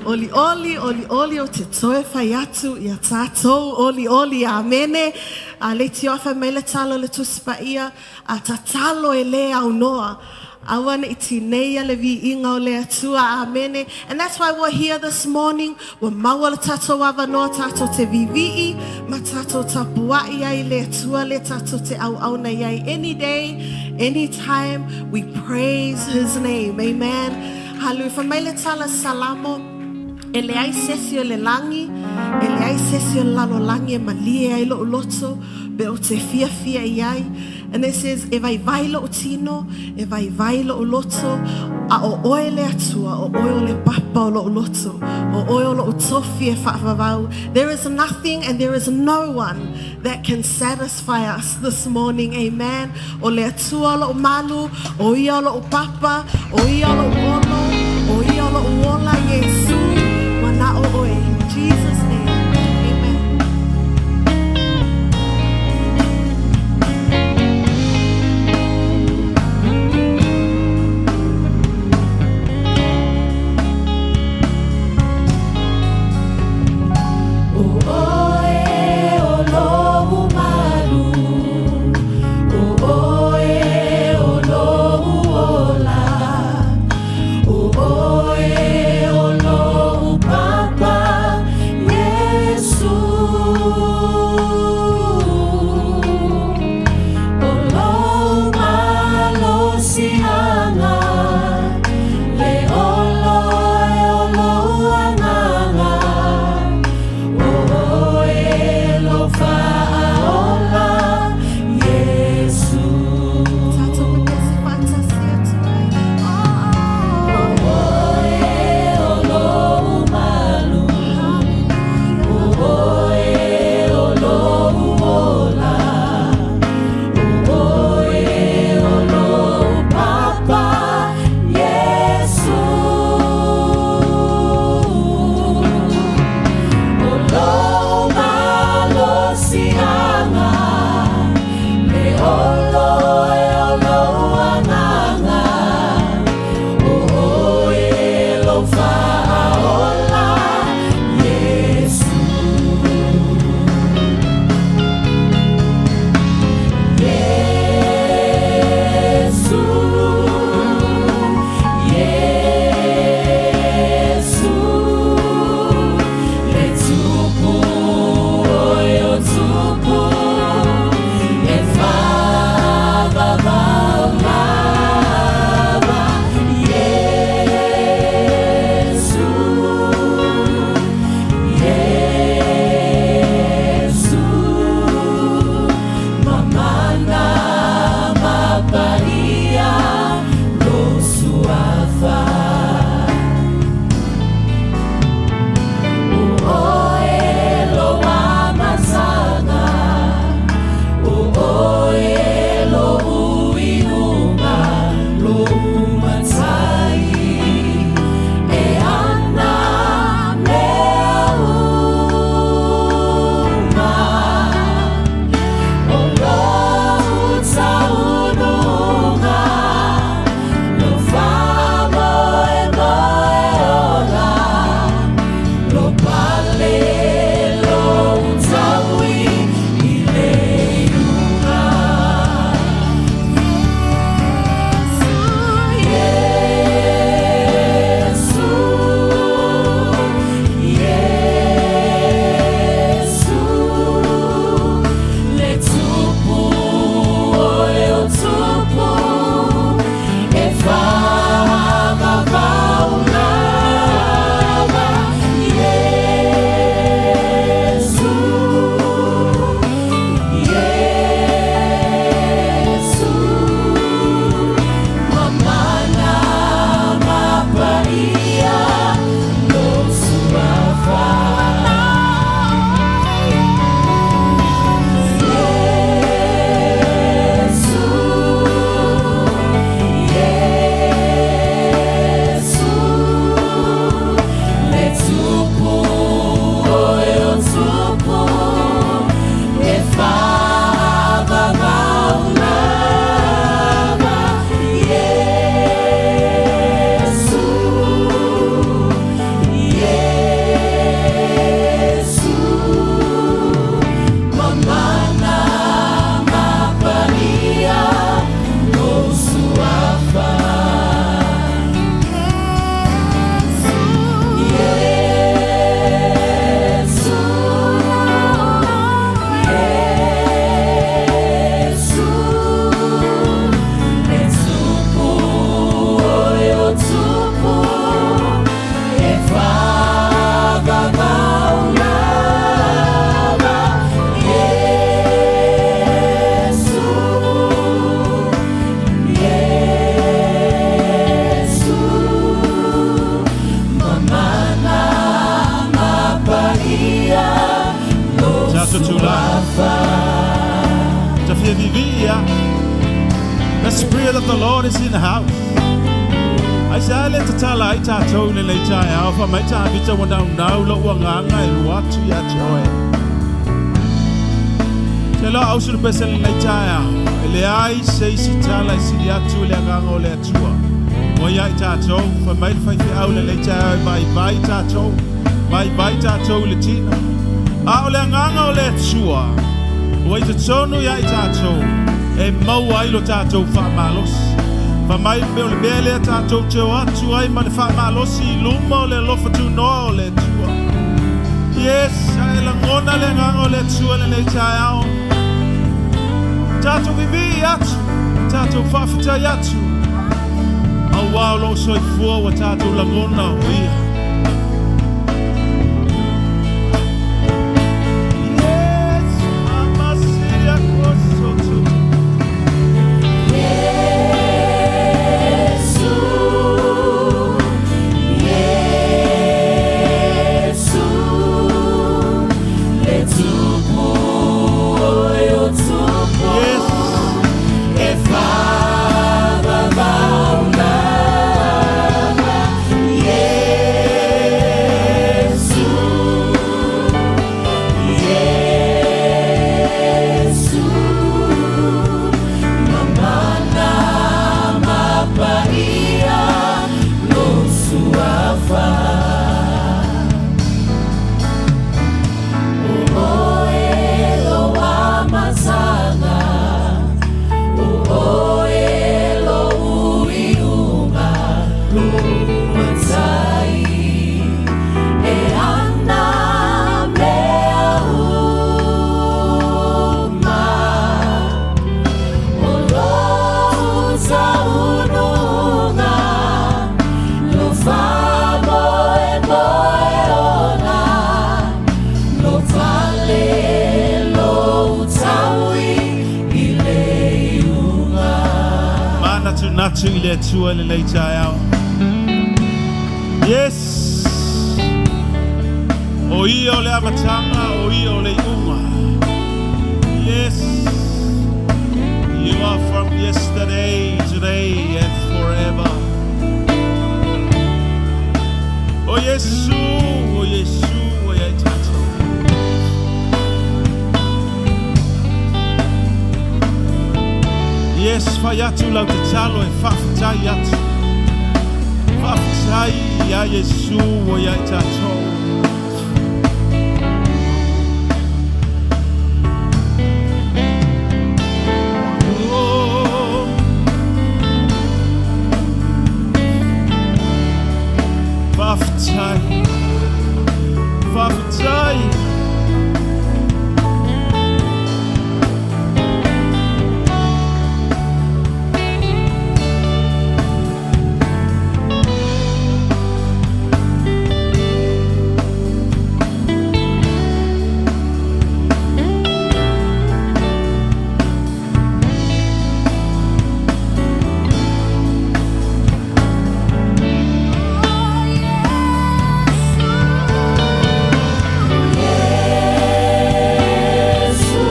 Olioli, olioli ou te toe fai atu ia tatou olioli. Amene. A le tiofa mai le talo le Tusi Paia, a tatalo e le aunoa. Aua ne i tineia le viiga o le Atua. Amene. And that's why we're here this morning. Ua maua le tatou avanoa tatou te vivii ma tatou tapuai ai le Atua le tatou te auauna i ai. Any day, anytime, we praise His name. Amen. Hallelujah. Fai mai le tala Salamo, e leai se isi o le lagi. E leai se isi o le lalolagi e malie ai loʻu loto, pe ou te fiafia i ai. And it says, e vaivai loʻu tino, e vaivai loʻu loto, a ʻo ʻoe le Atua, ʻo ʻoe o le papa o loʻu loto, ʻo ʻoe o loʻu tofi e faavavau. There is nothing and there is no one that can satisfy us this morning, amen. ʻO le Atua loʻu malu, ʻo ia loʻu papa, ʻo ia loʻu ono, ʻo ia loʻu ola, Iesū, manaʻo ʻoe. In Jesus' name, amen. ʻO ʻoe o loʻu malu, ʻO ʻoe o loʻu ola, ʻO ʻoe o Tatou tulai. Ta fia vivi ia. The Spirit of the Lord is in the house. Ai sa le tatala ai tatou i lenei taeao, fai mai Tavita ua naunau lou agaga e alu atu ia te oe. Te loa ausu le pese lenei taeao, e leai se isi tala e sili atu i le agaga o le Atua. Mo ia i tatou, fai mai le faifeau lenei taeao e vaivai tatou, vaivai tatou i le tino. A o le agaga o le Atua, ua i totonu ia i tatou, e maua ai lo tatou faamalosi. Fai mai o le mea lea tatou te o atu ai ma le faamalosi i luma o le alofa tunoa o le Atua. Yes, a e lagona le agaga o le Atua lenei taeao. Tatou vivii atu, tatou faafetai atu. Auā o lou soifua ua tatou lagona o ia. Yes, amasia kosoto. Iesu, Iesu, le tupu o e o tupu. Yes. E faavavau lava. Iesu, Iesu, ma mana ma paia lou suafa. O oe lou amataga, o oe lou iuga, lou matai e ana mea uma. O lou taunuuga, lou faamoemoe ola, lou pale, lou taui i le iuga. Manatunatu i le Atua lenei taeao. Yes. O ia o le amataga, o ia o le iuga. Yes. You are from yesterday, today and forever. O Iesu, o Iesu, o ia i tatou. Yes, fai atu lau tatalo e faafetai atu. Faafetai ia Iesu o ia i tatou. Oh. Faafetai. Faafetai. Iesu,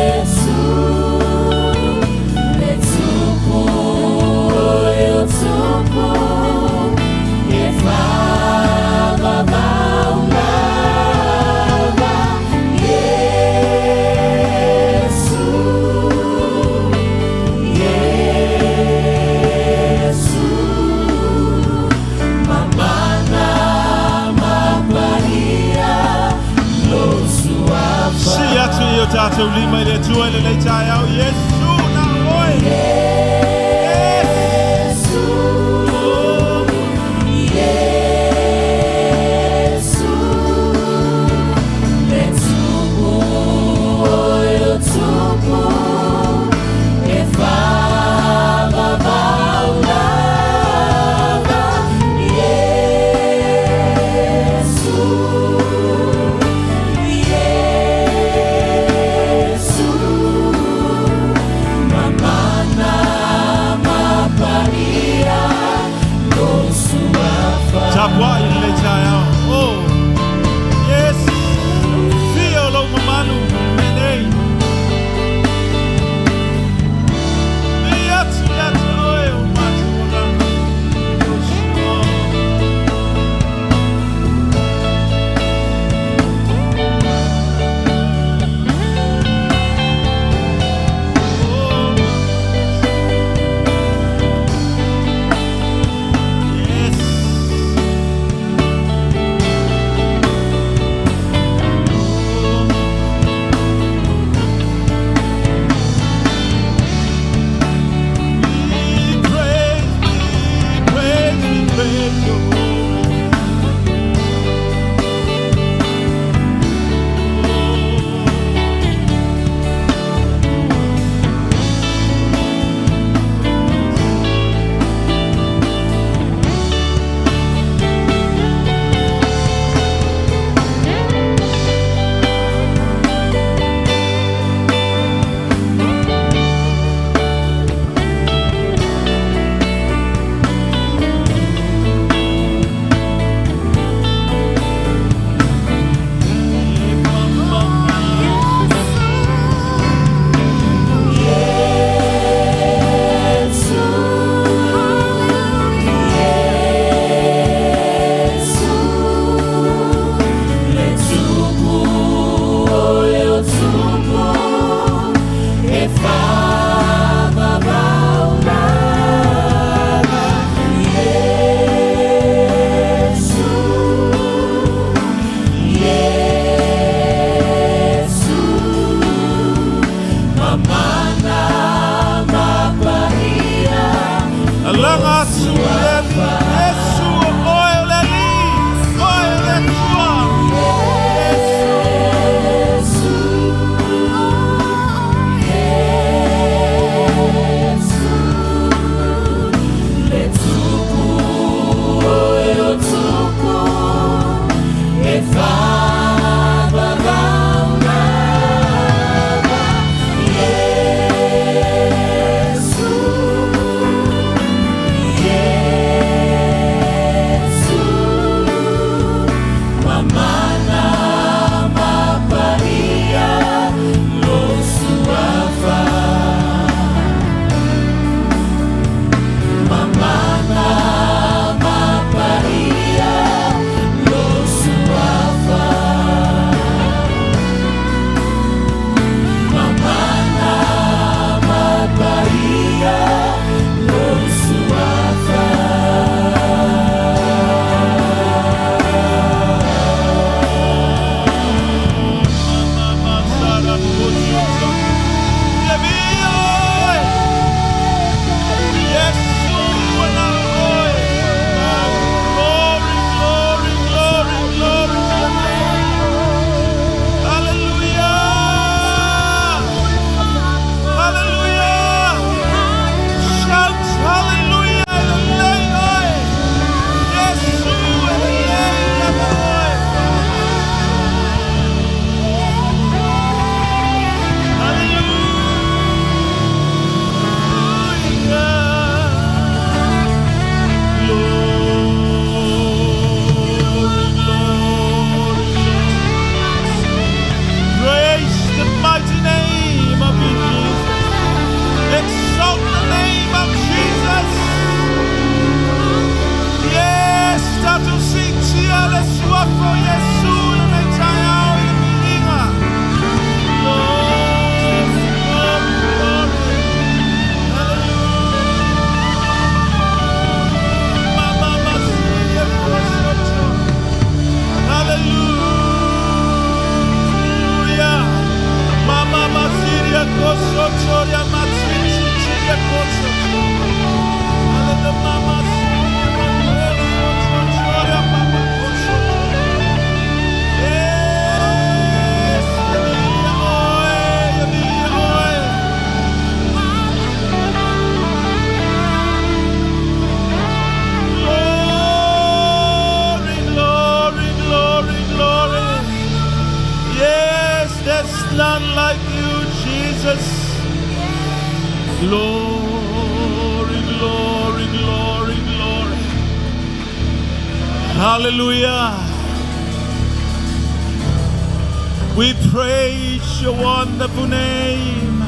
Iesu, le tupu o e o tupu, e faavavau lava. Iesu, Iesu, ma mana ma paia lou suafa. Sii atu i o tatou lima i le Atua i lenei taeao. Iesu na oe. Yes. Iesu, Iesu, le tupu o e o tupu, e faavavau lava. Iesu, Iesu, like you, Jesus. Glory, glory, glory, glory. Hallelujah. We praise your wonderful name.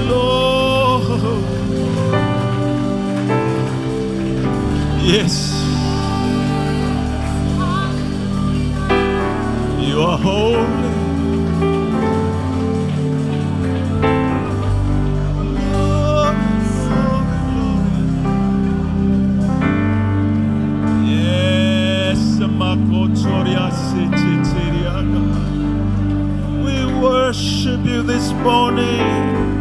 Lord. Yes. You are holy. Glory, glory, glory. Yes, Makotoria Sititiriaka. We worship you this morning.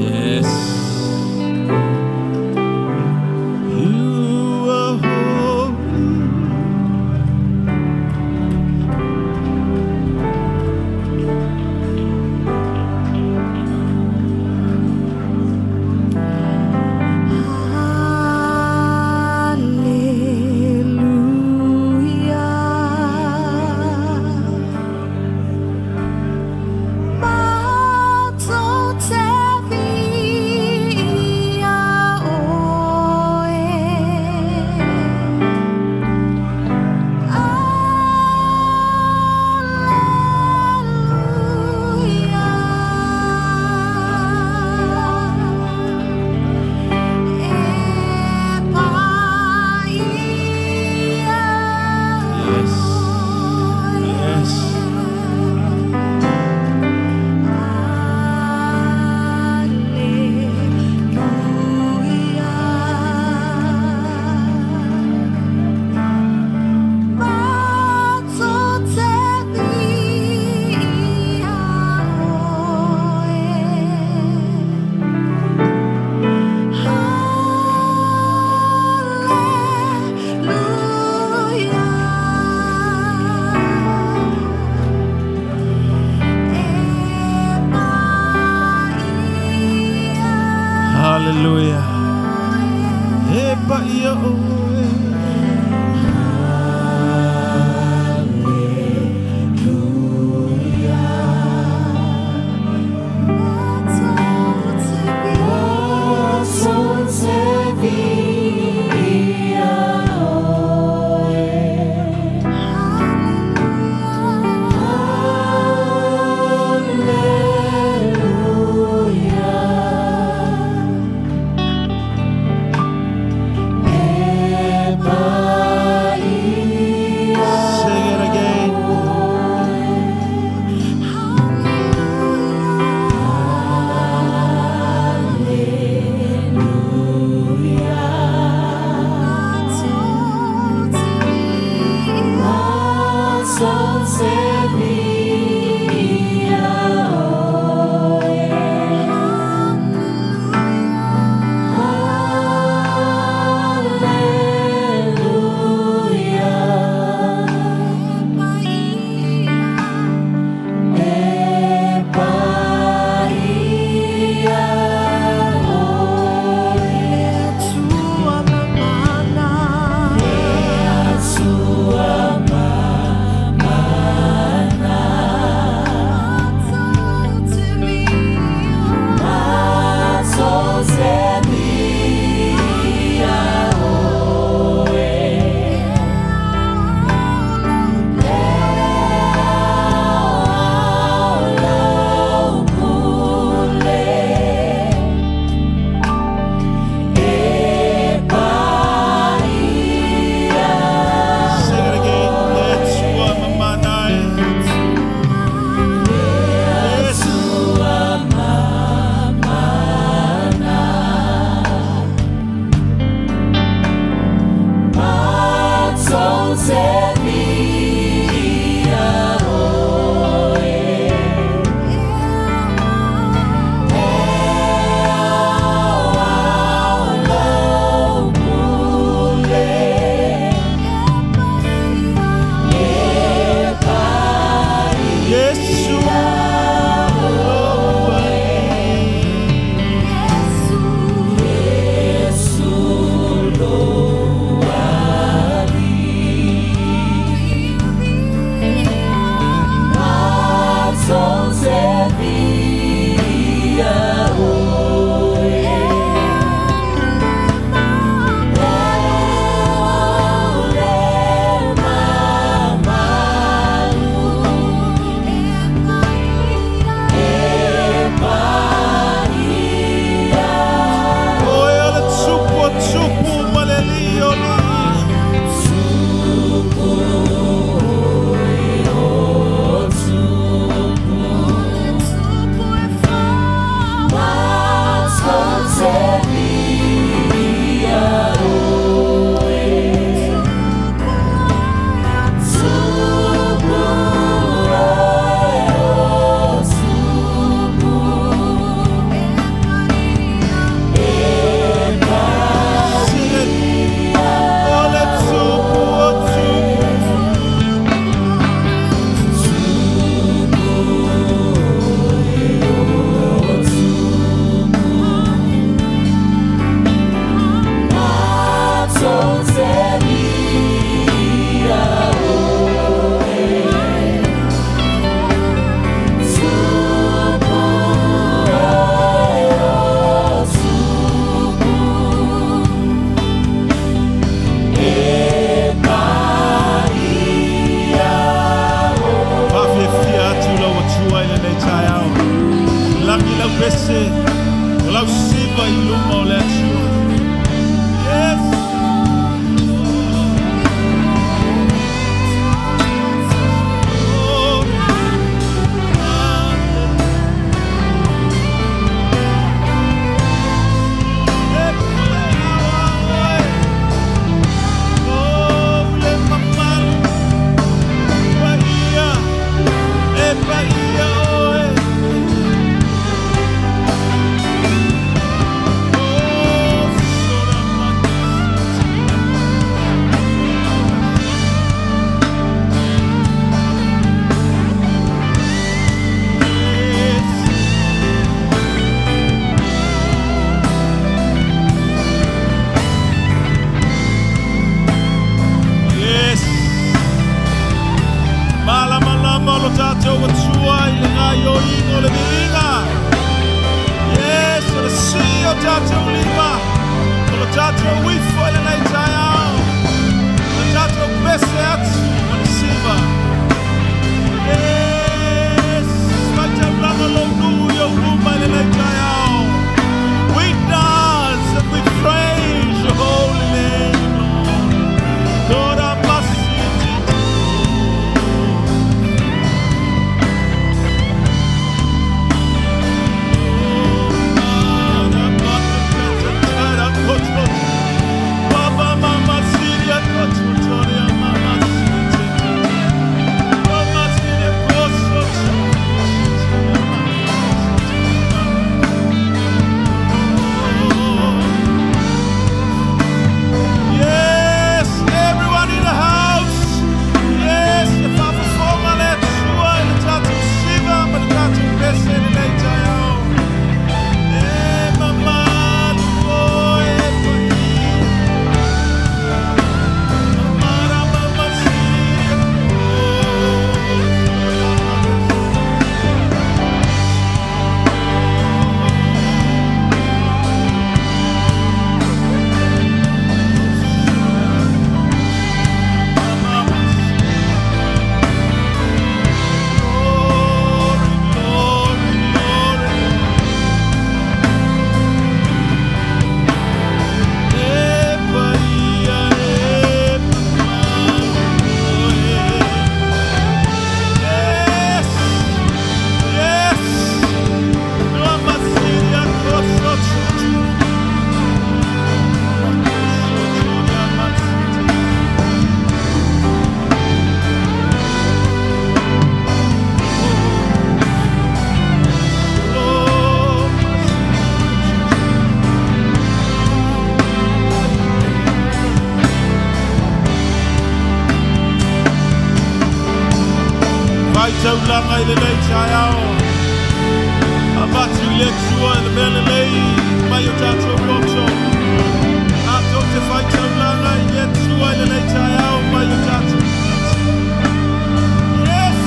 Yes. You are holy. pese o lau siva i luma o le Atua. Yes. Oh. E pule aua oe, o le mamalu paia, e paia oe. Oh, sora Yes. Yes. Malamalama o lo tatou Atua i le gaoioiga o le viiga. Yes, o le sii o tatou lima. O lo tatou ifo i lenei taeao. O le tatou pese atu ma le siva. Yes, faitaulaga lou nuu i ou luma i lenei taeao. We dance and we praise your holy name, Lord. Lord, I must. Baba mama siria kototoria mama mama siria koso. Yes, everyone in the house. Yes, e faafofoga le Atua i le tatou siva ma le tatou pese i lenei taeao. E mamalu oe paia. Mamara mama siria. Glory, glory, glory. E paia, e mamalu oe. Yes, yes. Mama siria koso. Faitaulaga i lenei taeao. Avatu i le Atua i le mea lelei mai o tatou loto. Tatou te faitaulaga i le Atua i lenei taeao mai o tatou. Yes!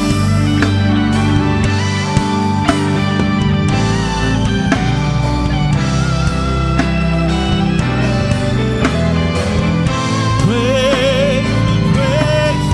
Praise, praise.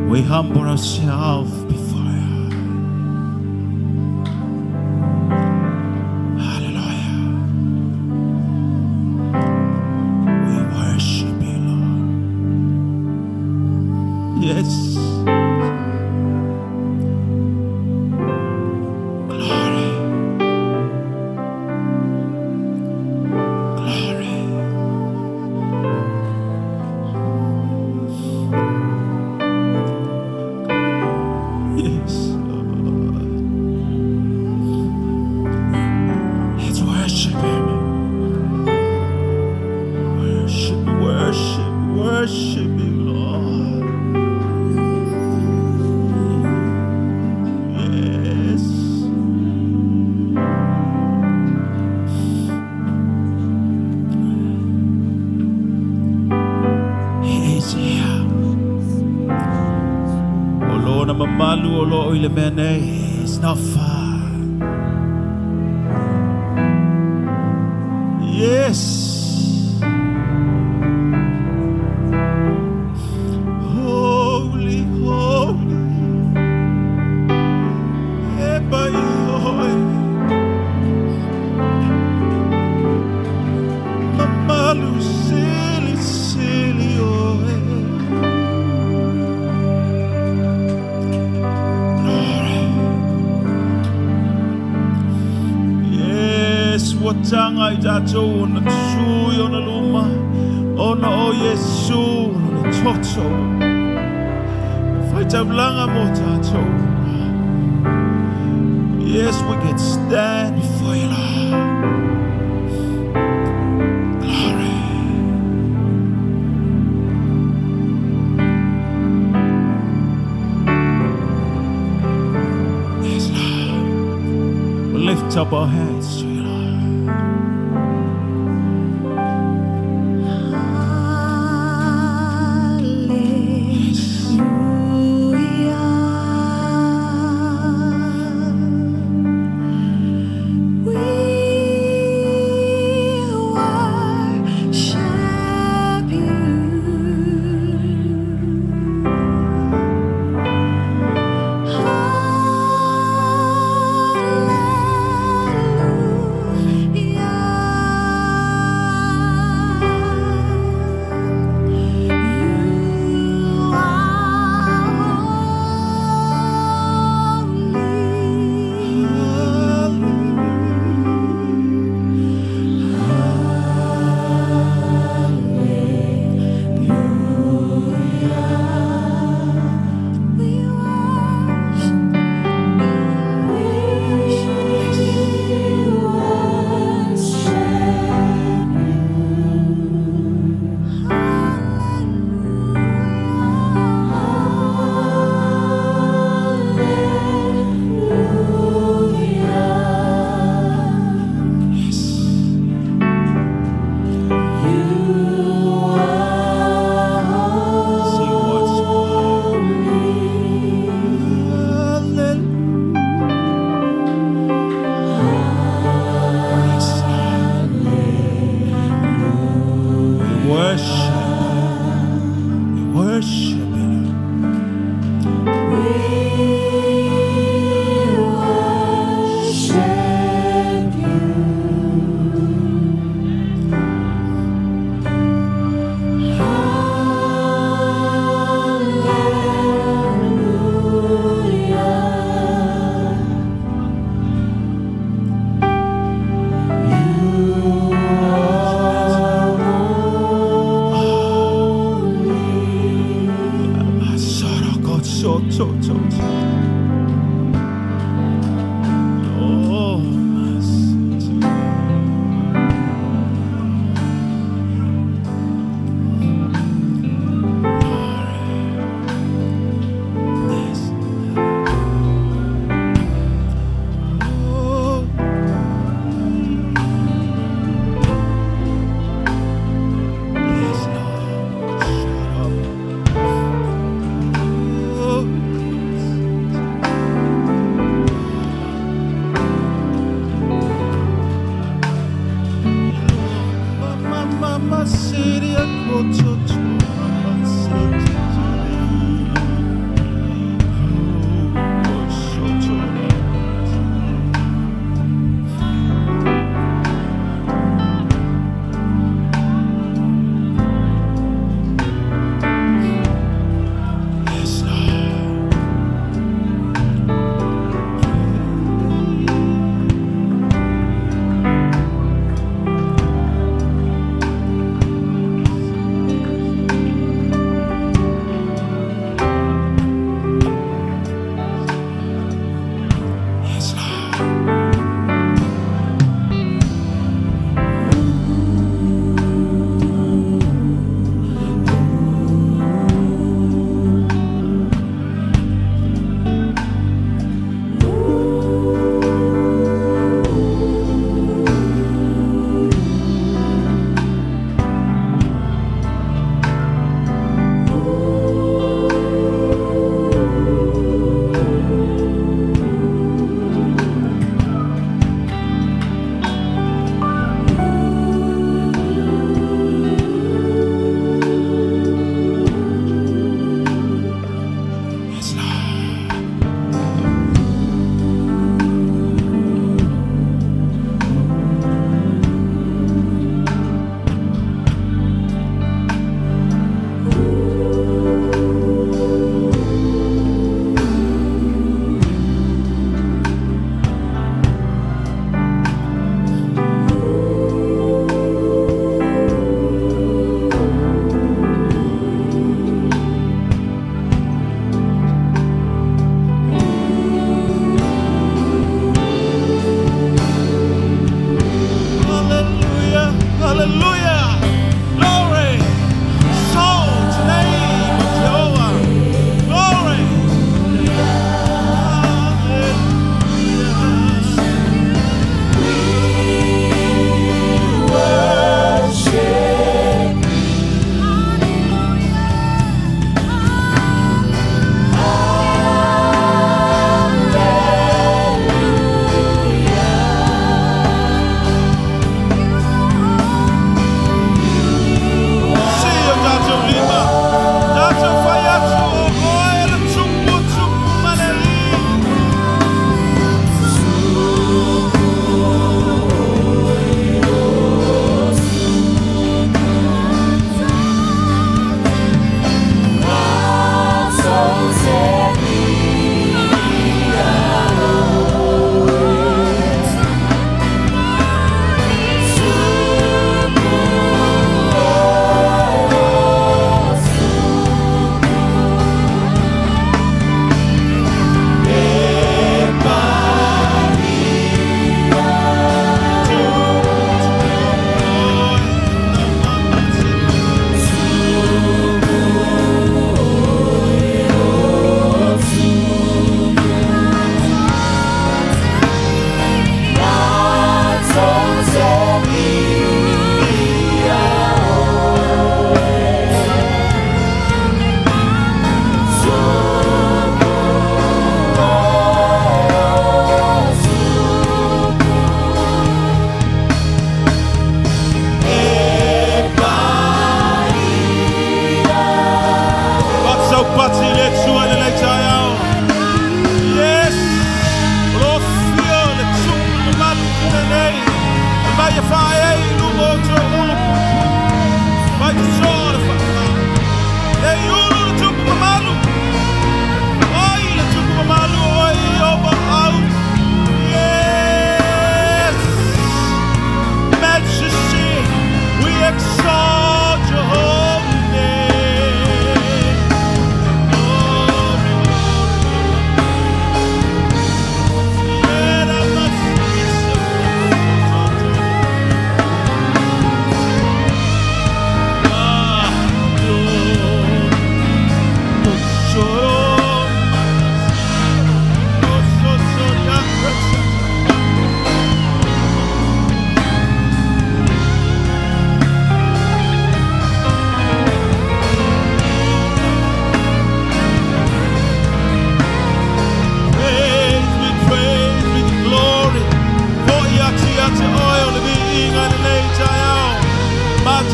We humble ourselves before you. Hallelujah. We worship you, Lord. Yes. Glory. Glory. Yes, Lord. Let's worship Him. Worship, worship, worship Him, Lord. Yes. He is here. O lona mamalu o lo o i le mea nei. It's not far. Yes. Holy, holy. E pai oe. Mamalu sili sili oe. Glory. Yes, ua taga i tatou ona tusū i ona luma, ona o Iesu, lona toto. Faitaulaga mo tatou. Yes, we can stand before you, Lord. Glory. Yes, Lord. We lift up our hands to you, Lord. Hallelujah. We worship you. Hallelujah. You are holy. We worship, Yes. Sing once more. Hallelujah. Yes, Lord. We worship. We worship you, Lord. Yes, Lord.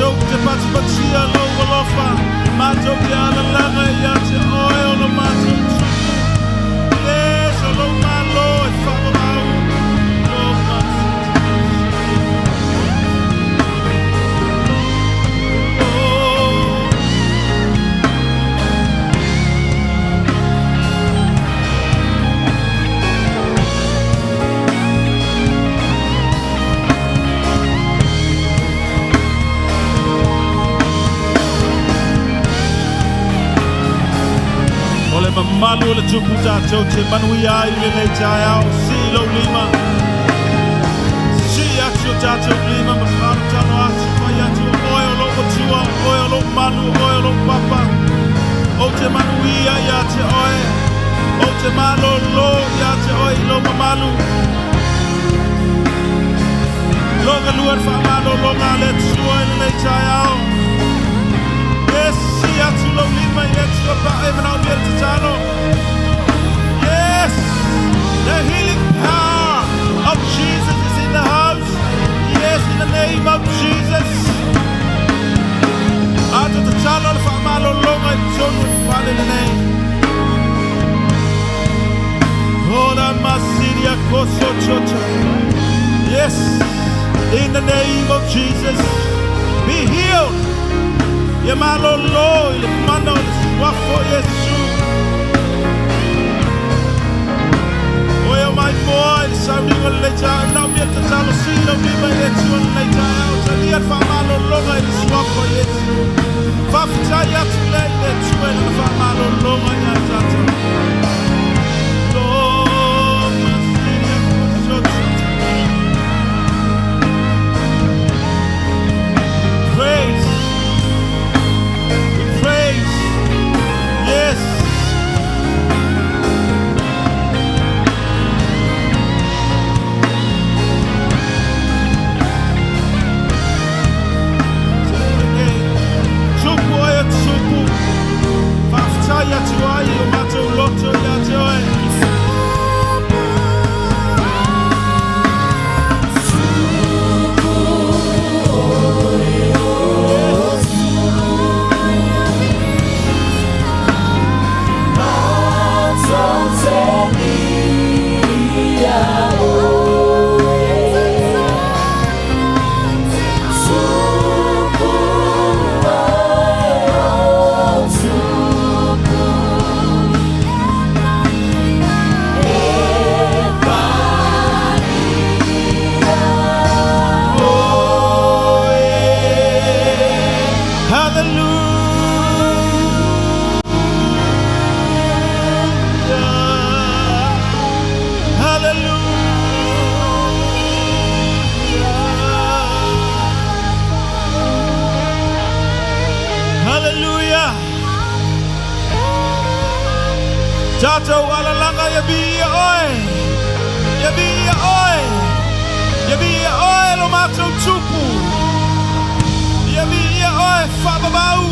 Mātou te patipatia lou alofa. Mātou te alalaga ia te oe o lo mātou tupu. Yes, o lou malo e whakamau. Lo mātou. Oh. O le mamalu o le tupu tātou te manuia ai i lenei taeao, sii lou lima. Sii atu o tātou lima ma whanutano atu, whai atu o oe o lou matua, o oe o lou manu, o oe o lou papa. O te manuia ia te oe, o te malolo ia te oe i lou mamalu. Loga lua le whaamalologa a le Atua i lenei taeao. Yes, sii atu lou lima i le Atua pa e manaomia le tatalo. Yes, the healing power of Jesus is in the house. Yes, in the name of Jesus. A te tatalo le whaamalologa i tonu i whale lenei. Ora masiria koso chocho. Yes, in the name of Jesus. Be healed. Ia malolo i le mana o le suafa o Iesu. Oe o mai moa i le sauniga o lenei taeao. Manaomia le tatalo sii lou lima i le Atua i lenei taeao. Talia le faamalologa i le suafa o Iesu. Faafetai atu lea i le Atua i lana faamalologa ia tatou. Lo masiria koso chocho. Praise. We praise. Yes. Tupu oe tupu. Faafetai atu ai o matou loto ia te oe. Oh, yeah. Hallelujah. Hallelujah. Hallelujah. Tatou alalaga ia viia oe. Ia viia oe. Ia viia oe lo matou tupu. Ia viia oe faavavau.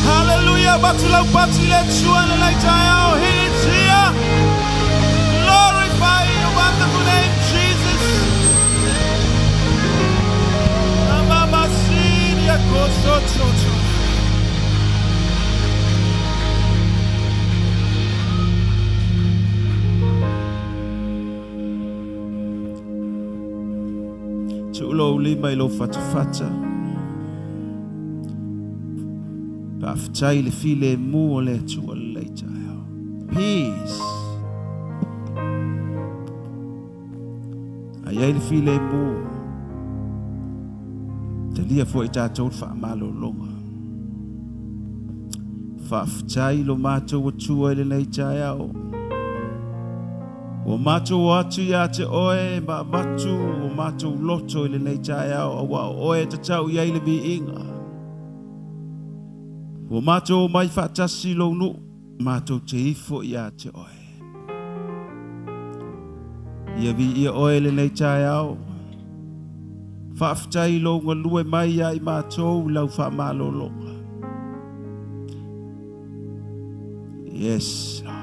Hallelujah. Batu lau pati le Atua i lenei taeao. He is here. Glorify your wonderful name, Jesus. Amamasiria koso chocho. Tuu lou lima i lou fatafata. Faafetai le filemu o le Atua lenei taeao. Peace. A iai le filemu. Talia foi tatou le faamalologa. Faafetai lo matou Atua i lenei taeao. Ua matou o atu ia te oe ma avatu o matou loto i lenei taeao auā o oe e tatau i ai le viiga. Ua matou omai faatasi lou nuu, matou te ifo ia te oe. Ia viia oe i lenei taeao. Faafetai i lou galue mai ia i matou i lau faamalologa. Yes, Lord.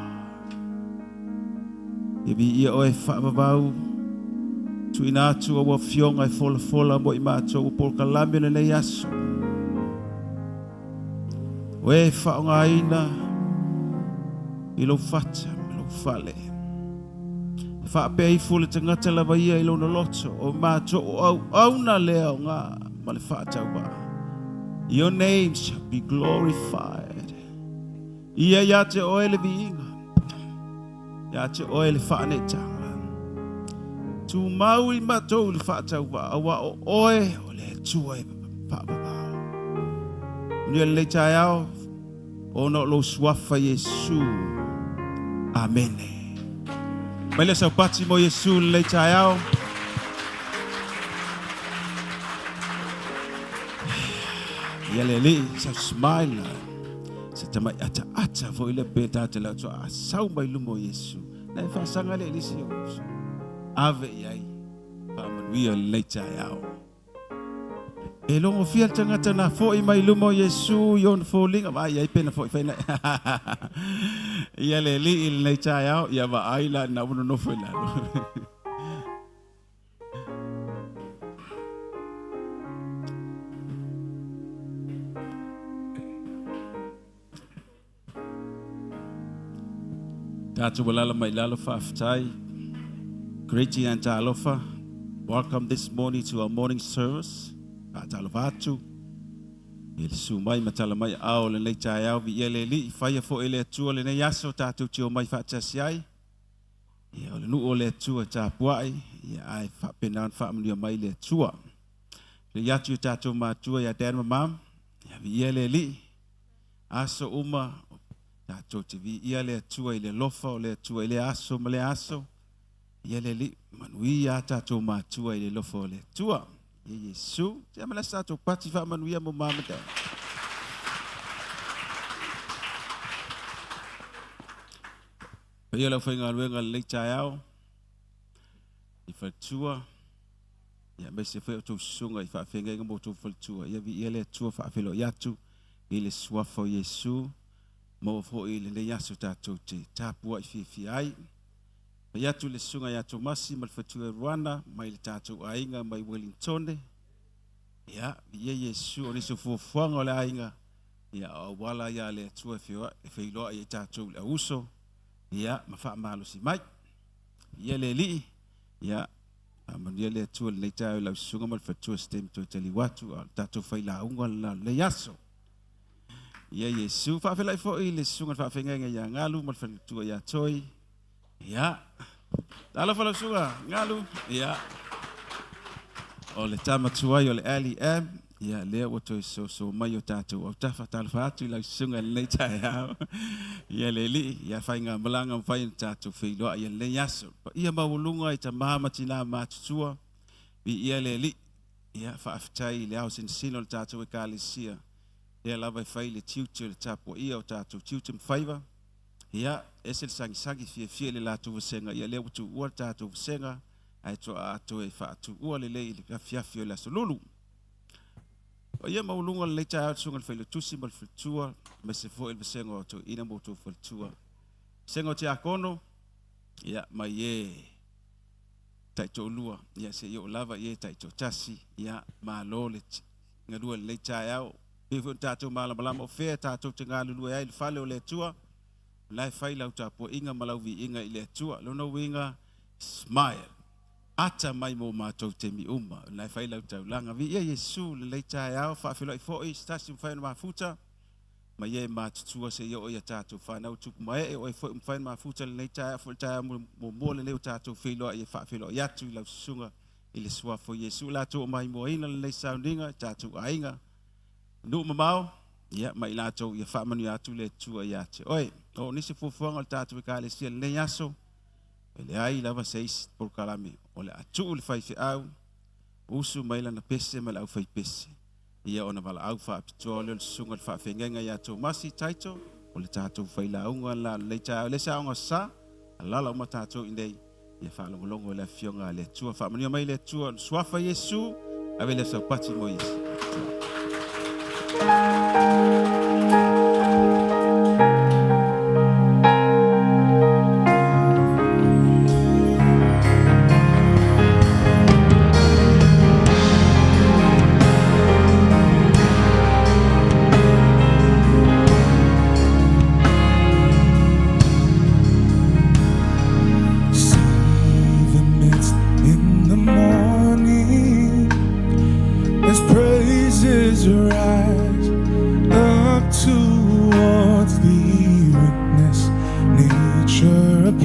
Ia viia oe faavavau. Tuuina atu au afioga e folafola mo i matou o polokalame o lenei aso. O e faaaogaina i lou fata ma lou fale. E faapea ifo le tagata lava ia i lona loto, o matou o auauna le aoga ma le faatauvaa. Your name shall be glorified. Ia ia te oe le viiga, ia te oe le faaneetaga. Tumau i matou i le faatauvaa, aua o oe o le Atua e faavavao. Manuia lenei taeao, ona o lou suafa Iesu. Amene. Mai le saupati mo Iesu lenei taeao. Ia le Alii, sau smile. Se tamai ataata foi le pe ta te lau a sau mai luma o Iesu. Na e faasaga le elisi o uso. Ave i ai faamanuia lenei taeao. E logofia le tagata na fo'i mai luma o Iesu i ona foliga, vaai i ai pe na fo'i faina. Ia le Alii i lenei taeao, ia vaai la na ua nonofo i lalo. Tātou alala mai lalo faafetai. Greeting and talofa. Welcome this morning to our morning service. Faatalofa atu. I le susu mai ma tala mai ao lenei taeao viia le Alii. Faia foi le Atua lenei aso tātou te omai faatasi ai. Ia, o le nuu o le Atua e tapuai, ia, ae faapena ona faamanuia mai le Atua. Lei atu i o tatou matua ia Dad ma Mom, ia, viia le Alii. Aso uma, tatou te viia le Atua i le alofa o le Atua i lea aso ma lea aso. Ia le Alii, manuia a tatou matua i le alofa o le Atua. Ia Iesu, tia ma lasa tatou pati faamanuia mo Mom ma Dad. Paia le aufaigaluega i lenei taeao i faletua, ia aemaise foi a outou susuga i faafeagaiga ma outou faletua. Ia viia le Atua faafeiloai atu i le suafa o Iesu, maua foi i lenei aso tatou te tapuai fiafia ai. Fai atu le susuga ia Tomasi ma le faletua ia Ruana mai le tatou aiga mai Wellingtone. Ia, viia Iesu o nisi o fuafuaga o le aiga, ia o auala ia a le Atua e feiloai ai tatou i le auuso, ia ma faamalosi mai. Ia le Alii, ia faamanuia le Atua i lenei taeao i lau susuga ma le faletua se taimi toe taliu atu, a o le tatou failauga lena o lenei aso. Ia Iesu, faafeiloai foi i le susuga i le faafeagaiga ia Galu ma le faletua ia Toi. Ia, talofa lau susuga Galu. Ia, o le tama tuai o le LEM, ia lea ua toe soso mai o tatou autafa. Talofa atu i lau susuga i lenei taeao. Ia le Alii, ia faigamalaga mafai ona tatou feiloai i lenei aso. Paia maualuga i tama ma tina matutua, viia le Alii. Ia, faafetai i le ao sinosino o le tatou Ekalesia, lea lava e fai le tiute o le tapuaia o tatou tiute ma faiva. Ia, ese le sagisagi fiafia i le latou vasega, ia lea ua tuua le tatou vasega, ae toa toe faatuua lelei i le afiafi o le aso Lulu. O ia maualuga lenei taeao i le susuga i le Failautusi ma le faletua, aemaise foi le vasega o toeaiina ma outou faletua. Vasega o Tiakono, ia, mai e taitoalua, ia seia oo lava i e taitoatasi, ia, malo le galue i lenei taeao. Pei foi ona tatou malamalama o fea tatou te galulue ai i le fale o le Atua, o la e fai lau tapuaiga ma lau viiga i le Atua. Lona uiga, smile. Ata mai mo matou taimi uma, o la e fai lau taulaga. Viia Iesu i lenei taeao, faafeiloai foi se tasi ua mafai ona mafuta mai e matutua seia oo i a tatou fanau tupu ma ee. O oe foi ua mafai ona mafuta i lenei taeao, foi le taeao muamua lenei ua tatou feiloai e faafeiloai atu i lau susuga i le suafa o Iesu, i latou ua maimoaina lenei sauniga i tatou aiga, nuu mamao, ia, ma i latou ia faamanuia atu le Atua ia te oe. O nisi fuafuaga o le tatou Ekalesia i lenei aso, e leai lava se isi polokalame o le a tuu le faifeau, usu mai lana pese ma le aufaipese, ia ona valaau faapitoa lea o le susuga i le faafeagaiga ia Tomasi Taito, o le tatou failauga le la o lenei taeao. E le se aoga sa, alala uma tatou i inei, ia faalogologo i le Afioga a le Atua. Faamanuia mai le Atua, suafa Iesu, ave lea saupati mo Iesu.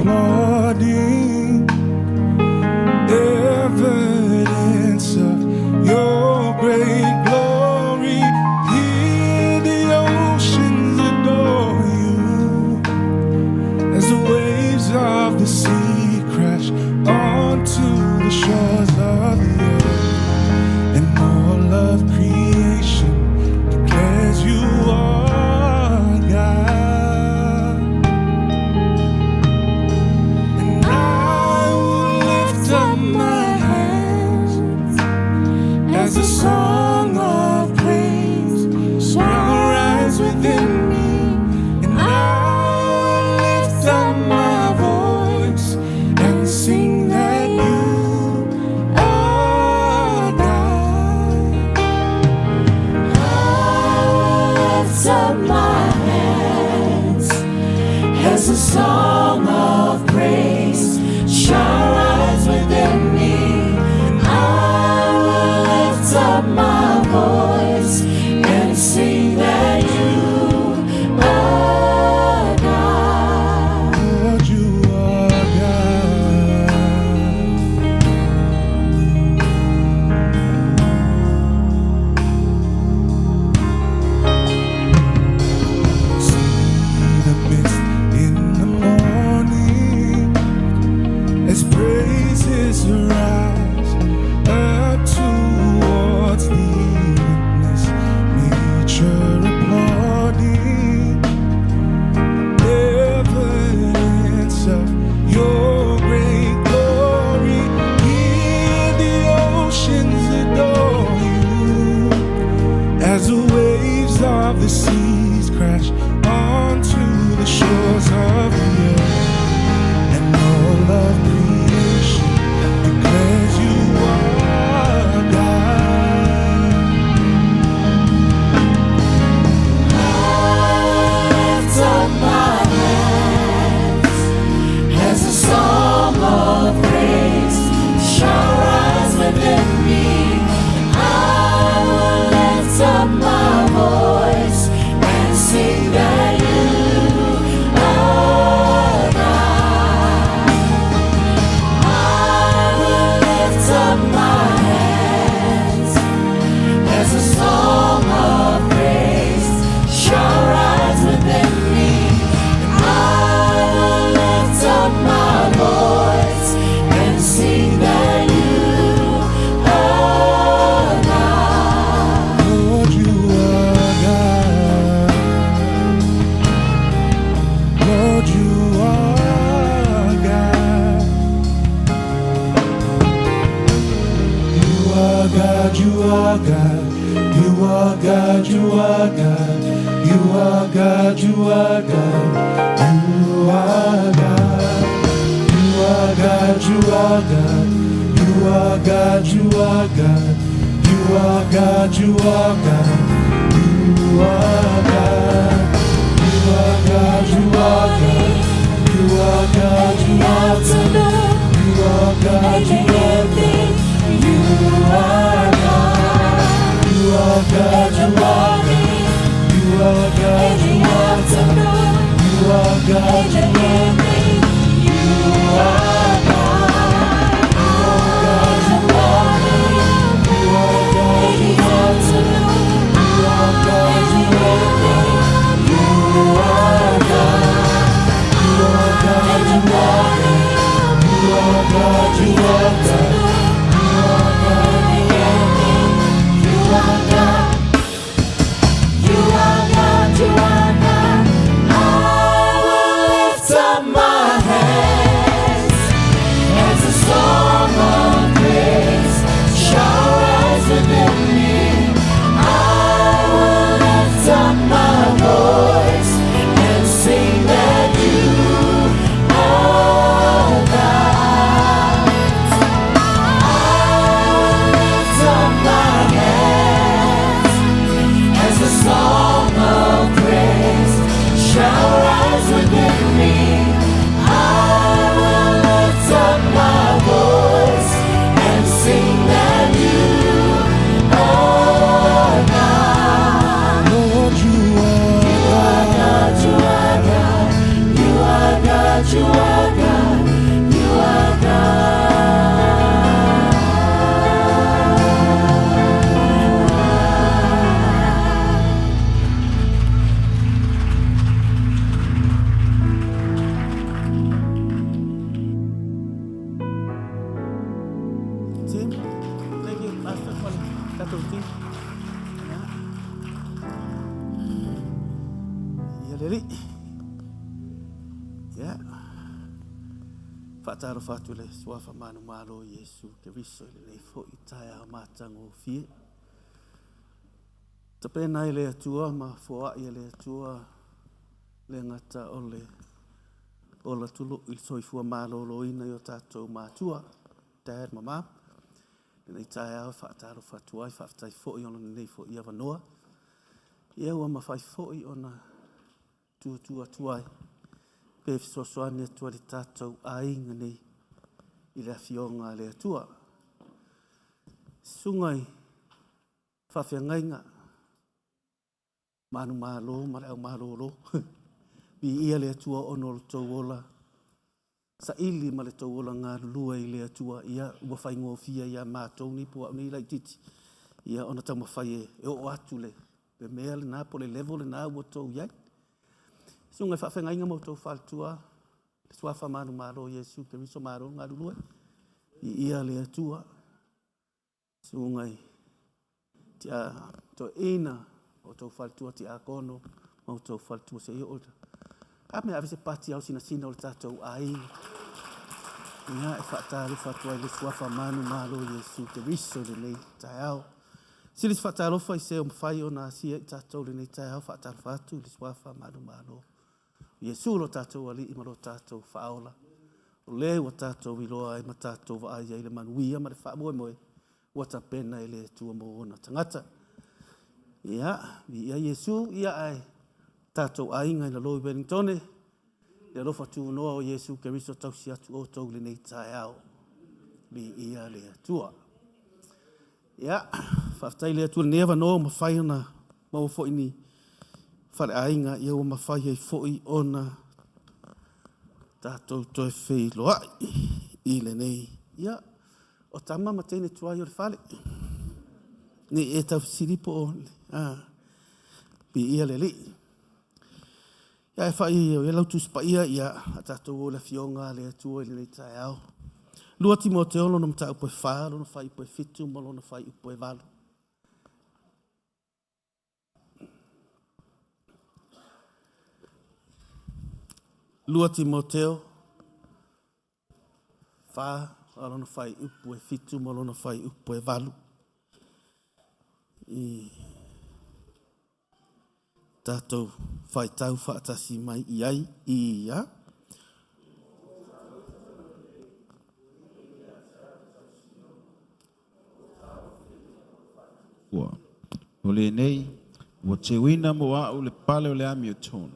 applauding, evidence of your great glory. Hear the oceans adore you as the waves of the sea crash onto the shores of the earth, and all of creation declares you are God. And I will lift up my hands as a song of praise shall rise within me, and I will lift up my voice and sing that you are God. I lift up my hands as a song of praise shall rise within me. I will lift up my voice and sing that you are God. Lord, you are God. See the mist in the morning as praises rise up towards thee. Witness nature applauding, evidence of your great glory. Hear the oceans adore you as the waves of the seas crash onto the shores of the earth, and all of creation declares you are God. I lift up my hands as a song of praise shall rise within me. I will lift up my voice and sing that you are God. I will lift up my hands as a song of praise shall rise within me. I will lift up my voice and sing that you are God. Lord, you are God. Lord, you are God. You are God, you are God. You are God, you are God. You are God, you are God. You are God. You are God, you are God. You are God, you are God. You are God, you are God. You are God. You are God, you are God. You are God, you are God. You are God, you are God. You are God. You are God, you are God. You are God, you are God. You are God, you are God. You are God. You are God, you are God. You are God, you are God. You are God. You are God, you are God. You are God, you are God. You are God. You are God. You are God. I will lift up my Ia le Alii. Ia. Faatalofa atu i le Suafa manumalo o Iesu Keriso i lenei foi taeao matagofie. Tapena ai le Atua ma foai e le Atua le gata o le ola tului i le soifua maloloina i o tatou matua, Dad ma Mom. Lenei taeao e faatalofa atu ai, faafetai foi ona lenei foi avanoa. Ia ua mafai foi ona tutu atu ai pe fesoasoani atu ai le tatou aiga nei i le afioga a le Atua. Susuga i faafeagaiga, manumalo ma le aumalolo, viia le Atua ona o lo outou ola saili ma le tou ola galulue i le Atua, ia ua faigofie ia matou nei po o au nei laitiiti, ia ona taumafai e oo atu le mea lena po o le level lena ua outou i ai. Susuga i faafeagaiga ma outou faletua, le Suafa manumalo o Iesu Keriso, malo le galulue, viia le Atua. Susuga i toeaina ma outou faletua tiakono ma outou faletua, se i oo a mea ave se pati ao sinasina o le tatou aiga. Ia, e faatalofa atu ai le Suafa manumalo o Iesu Keriso i lenei taeao. Sili se faatalofa i se o mafai ona asia i tatou i lenei taeao, faatalofa atu i le Suafa manumalo Iesu lo tatou Alii ma lo tatou Faaola, o le ua tatou iloa ai ma tatou vaai ai le manuia ma le faamoemoe ua tapena e le Atua mo ona tagata. Ia, viia Iesu, ia ae tatou aiga i lalo i Wellingtone, le alofa tunoa o Iesu Keriso tausi atu outou i lenei taeao. Viia le Atua. Ia, faafetai le Atua i lenei avanoa ua mafai ona maua foi ni faleaiga, ia ua mafai ai foi ona tatou toe feiloai i lenei. Ia, o tama ma teine tuai o le fale. Ne i e taufesili po o viia le Alii. Ia e fai o lau Tusi Paia, ia a tatou o le Afioga a le Atua i lenei taeao. 2 Timoteo lona mataupu e 4, lona fuaiupu e 7 ma lona fuaiupu e 8. 2 Timoteo 4, lona fuaiupu e 7 ma lona fuaiupu e 8. I tatou faitau faatasi mai i ai ia. Ua o lenei, ua teuina mo au le pale o le amiotonu.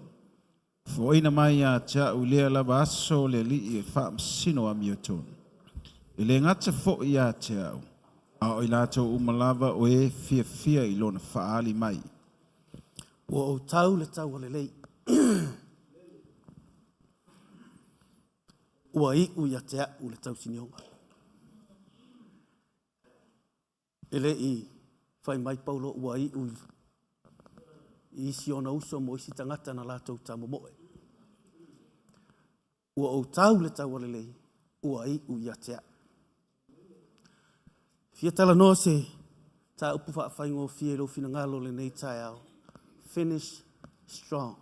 Foaina mai ia te au i lea lava aso o le Alii e faamasino amiotonu. E le gata foi ia te au, a o i latou uma lava o e fiafia i lona faaali mai. Ua ou tau le taua lelei. Ua iu ia te au le tausinioga. E le i fai mai Paulo ua iu i isi ona uso mo isi tagata na latou tamomoe. Ua ou tau le taua lelei, ua iu ia te au. Fia talanoa se mataupu faafaigofie i lou finagalo lenei taeao. Finish strong.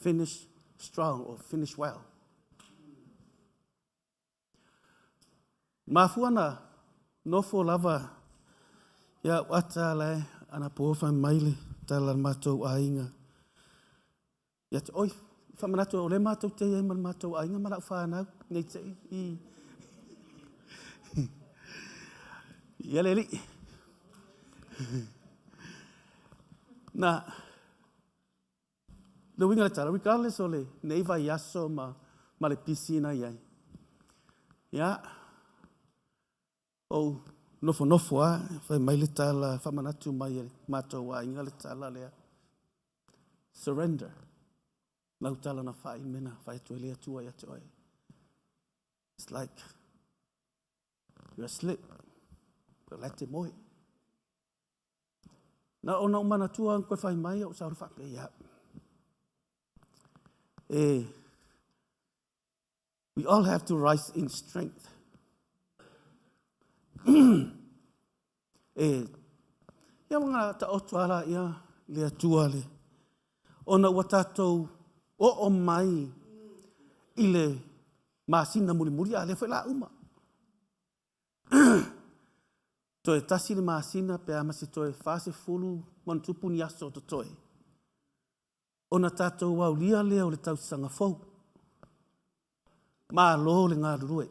Finish strong or finish well. Mafua na nofo lava ia au ata ala e ana po fai mai le tala le matou aiga. Ia te oi, whamanatu o le matou te iai ma le matou aiga ma lau whanau, nei te i. Ia le alii. Na, le uiga le tala, regardless o le nei vaiaso ma, ma le pisi na iai. Ia, ou nofonofo a, fai mai le tala, faamanatu mai e le matou aiga le tala lea. Surrender. Lau tala na fai mena, fai atu e le Atua ia te oe. It's like you're asleep. But la te moe. Na ona ou manatua koe fai mai au sa whape ia. E, we all have to rise in strength. E, Ia ua taoto lava laia le Atua le ona ua tatou oo mai i le masina mulimuli a o lea foi o le a uma. Toe tasi le masina pe a ma se toe 40+ ni aso o totoe, ona tatou aulia lea o le tausaga fou. Malo le galulue,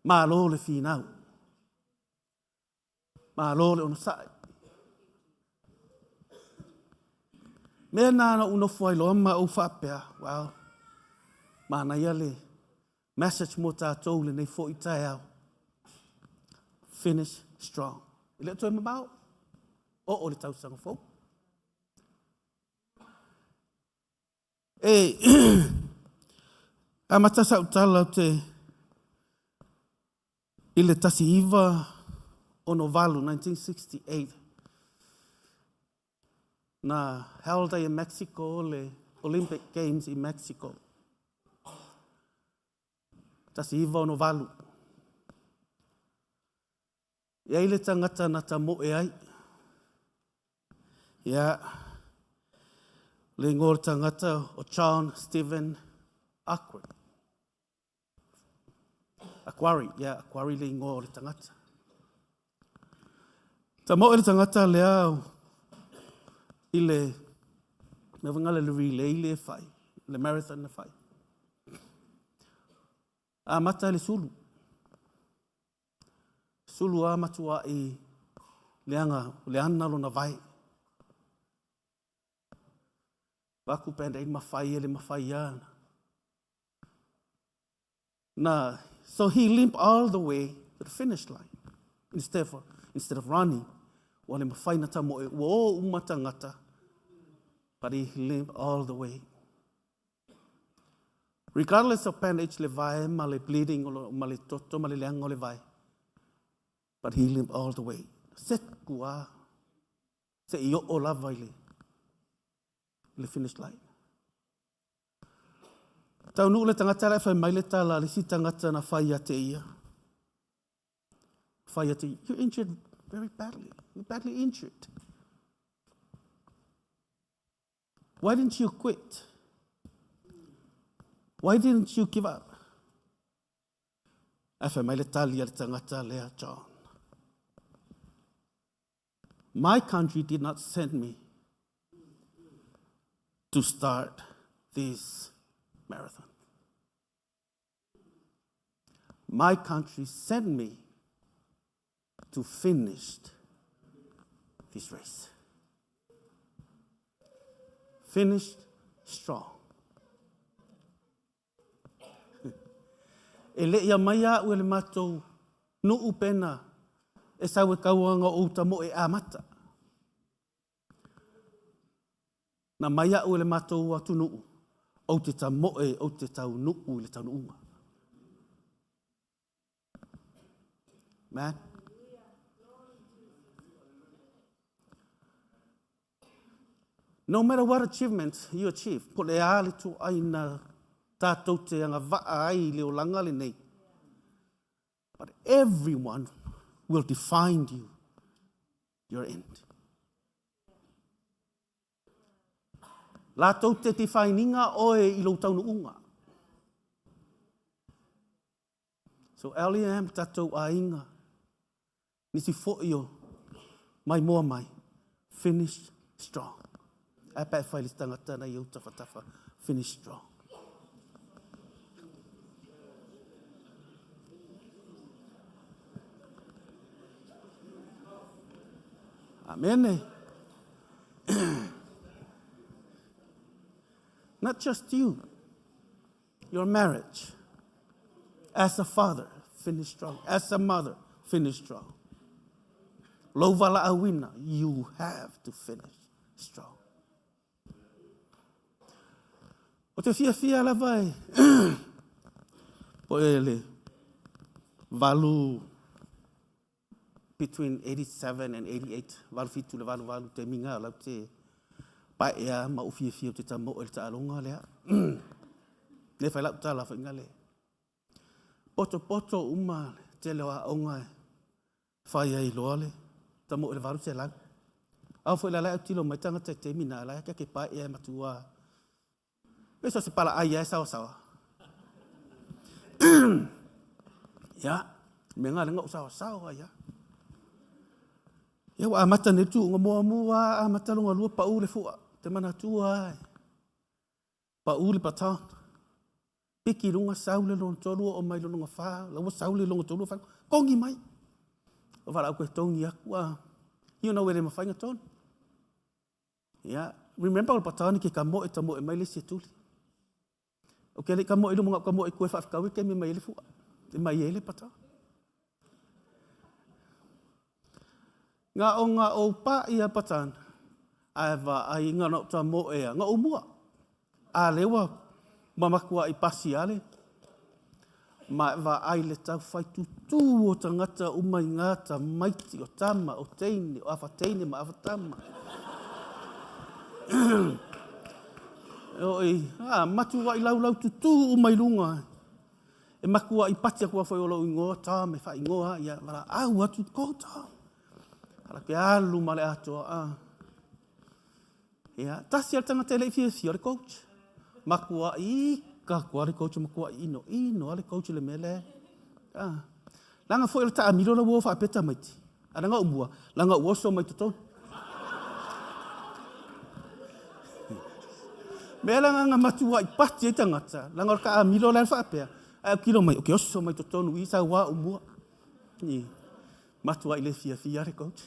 malo le finau, malo le onosai. Mea na na ou nofo ai loa ma ou faapea, well, manaia le message mo tatou lenei foi taeao. Finish strong. E le o toe mamao, oo le tausaga fou. E amata sau tala ou te i le 1968, 1968, na held ai e Mexico le Olympic Games i Mexico. 1968. E i ai le tagata na tamoe ai. Ia, le igoa o le tagata o John Stephen Akhwari. Akhwari, ia, Akhwari le igoa o le tagata. Tamoe le tagata lea i le mea foi le relay le fai, le marathon na fai. Amata le sulu. Sulu a matuai leaga le ana lona vae. Vaku band-aid mafai e le mafai ana. Na, so he limped all the way to the finish line instead of running. Ua le mafai na tamoe, ua o uma tagata, but he limped all the way. Regardless of bandage le vae ma le bleeding ma le toto ma le leaga o le vae, but he limped all the way. Seku a, se i oo lava i le finish line. Taunuu le tagata la e fai mai le tala le isi tagata na fai ia te ia. Fai ia te ia, you're injured very badly. You're badly injured. Why didn't you quit? Why didn't you give up? Ae fai mai le tali a le tagata lea, John. My country did not send me to start this marathon. My country sent me to finish this race. Finish strong. E le ia mai au e le matou nuu pena e sau e kauanga o uta mo e amata. Na mai au e le matou atunuu ou te tamoe ou te taunuu i le taunuuga. Man. No matter what achievement you achieve, po le a le tuaina tātou te agavaa ai i le olaga lenei, but everyone will define you, your end. Latou te defininga oe i lou taunuuga. So LEM tatou aiga, nisi foi o mai moa mai, finish strong. Ae pe fai le tagata na i ou tafatafa, finish strong. Amen. Not just you, your marriage. As a father, finish strong. As a mother, finish strong. Lou valaauina, you have to finish strong. O te fiafia lava e po e le valu between 87 and 88, 87 le 88 te minga lau te paea ma u fiafia o te tamo o le taaloga lea. Le fai lau tala whainga le. Poto poto uma tele o aonga e Fai ai loa le tamoe le 800. Ao foi la la autilo mai tagata i taimi na la ke ke pa e matua. Pe so se pala ai e sawa sawa. Ya, me nga le ngau sawa sawa ya. Ia ua amata nei tuuga muamua, amata lona lua pau le fua, te manatua ai. Pau le baton. Piki luga sau le lona tolu oo mai le lona fa, la ua sau le lona tolu fa, togi mai. O valaau koe togi aku a. You know e le mafai na togi. Ia, remember o le baton ke ka moe ta moe mai le isi e tuli. O ke le ka moe luma ka moe koe faafekau e kemi mai le fua. E mai e le baton. Nga o nga o pa ia patan, ae vaai nga na ta moea, nga o mua. A le ua mamakua i pasi ale, ma e vaai le tau fai tutū o tagata uma i ngā tamaiti o tama, o teine, o afa teine ma afa tama. Oi, a, matua i laulau tutū uma i lunga. E makua i pati aku foi o lou ingoa Tom e faaigoa ia valaau atu ko Tom. Ala ke alu ma le atoa a. Ia, tasi a le tagata e le i fiafia o le coach. Makua i ka kua le coach makua i ino ino a le coach le mea lea. Ah. Langa foi o le taamilo la ua faapea tamaiti. A langa umua, langa ua oso mai totonu. Mea la nga matua i pati ai tagata, langa o le taamilo la le faapea, ae autilo mai, okay, oso mai totonu i sau a umua. I, matua i le fiafia le coach.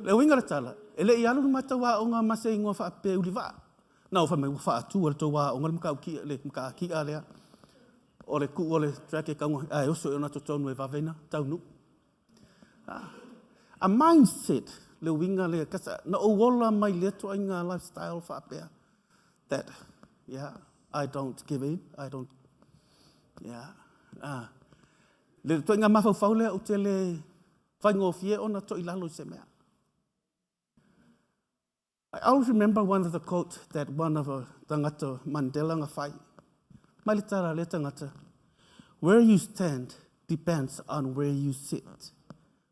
Le uiga o le tala, e le i alu le matou aoga ma se igoa faapea Ulivaa. Na o fai mai ua faatua le tou aoga le matautia, le matatia lea. O le tuu o le track e tau ae oso i ona totonu e vave ina taunuu. A mindset le uiga lea, 'cause na ou ola mai lea ituaiga lifestyle faapea that yeah, I don't give in, I don't, yeah. Le ituaiga mafaufau lea ou te le faigofie ona toilalo i se mea. I always remember one of the quote that one of a tagata Mandela na fai. Mai le tala lea tagata, where you stand depends on where you sit.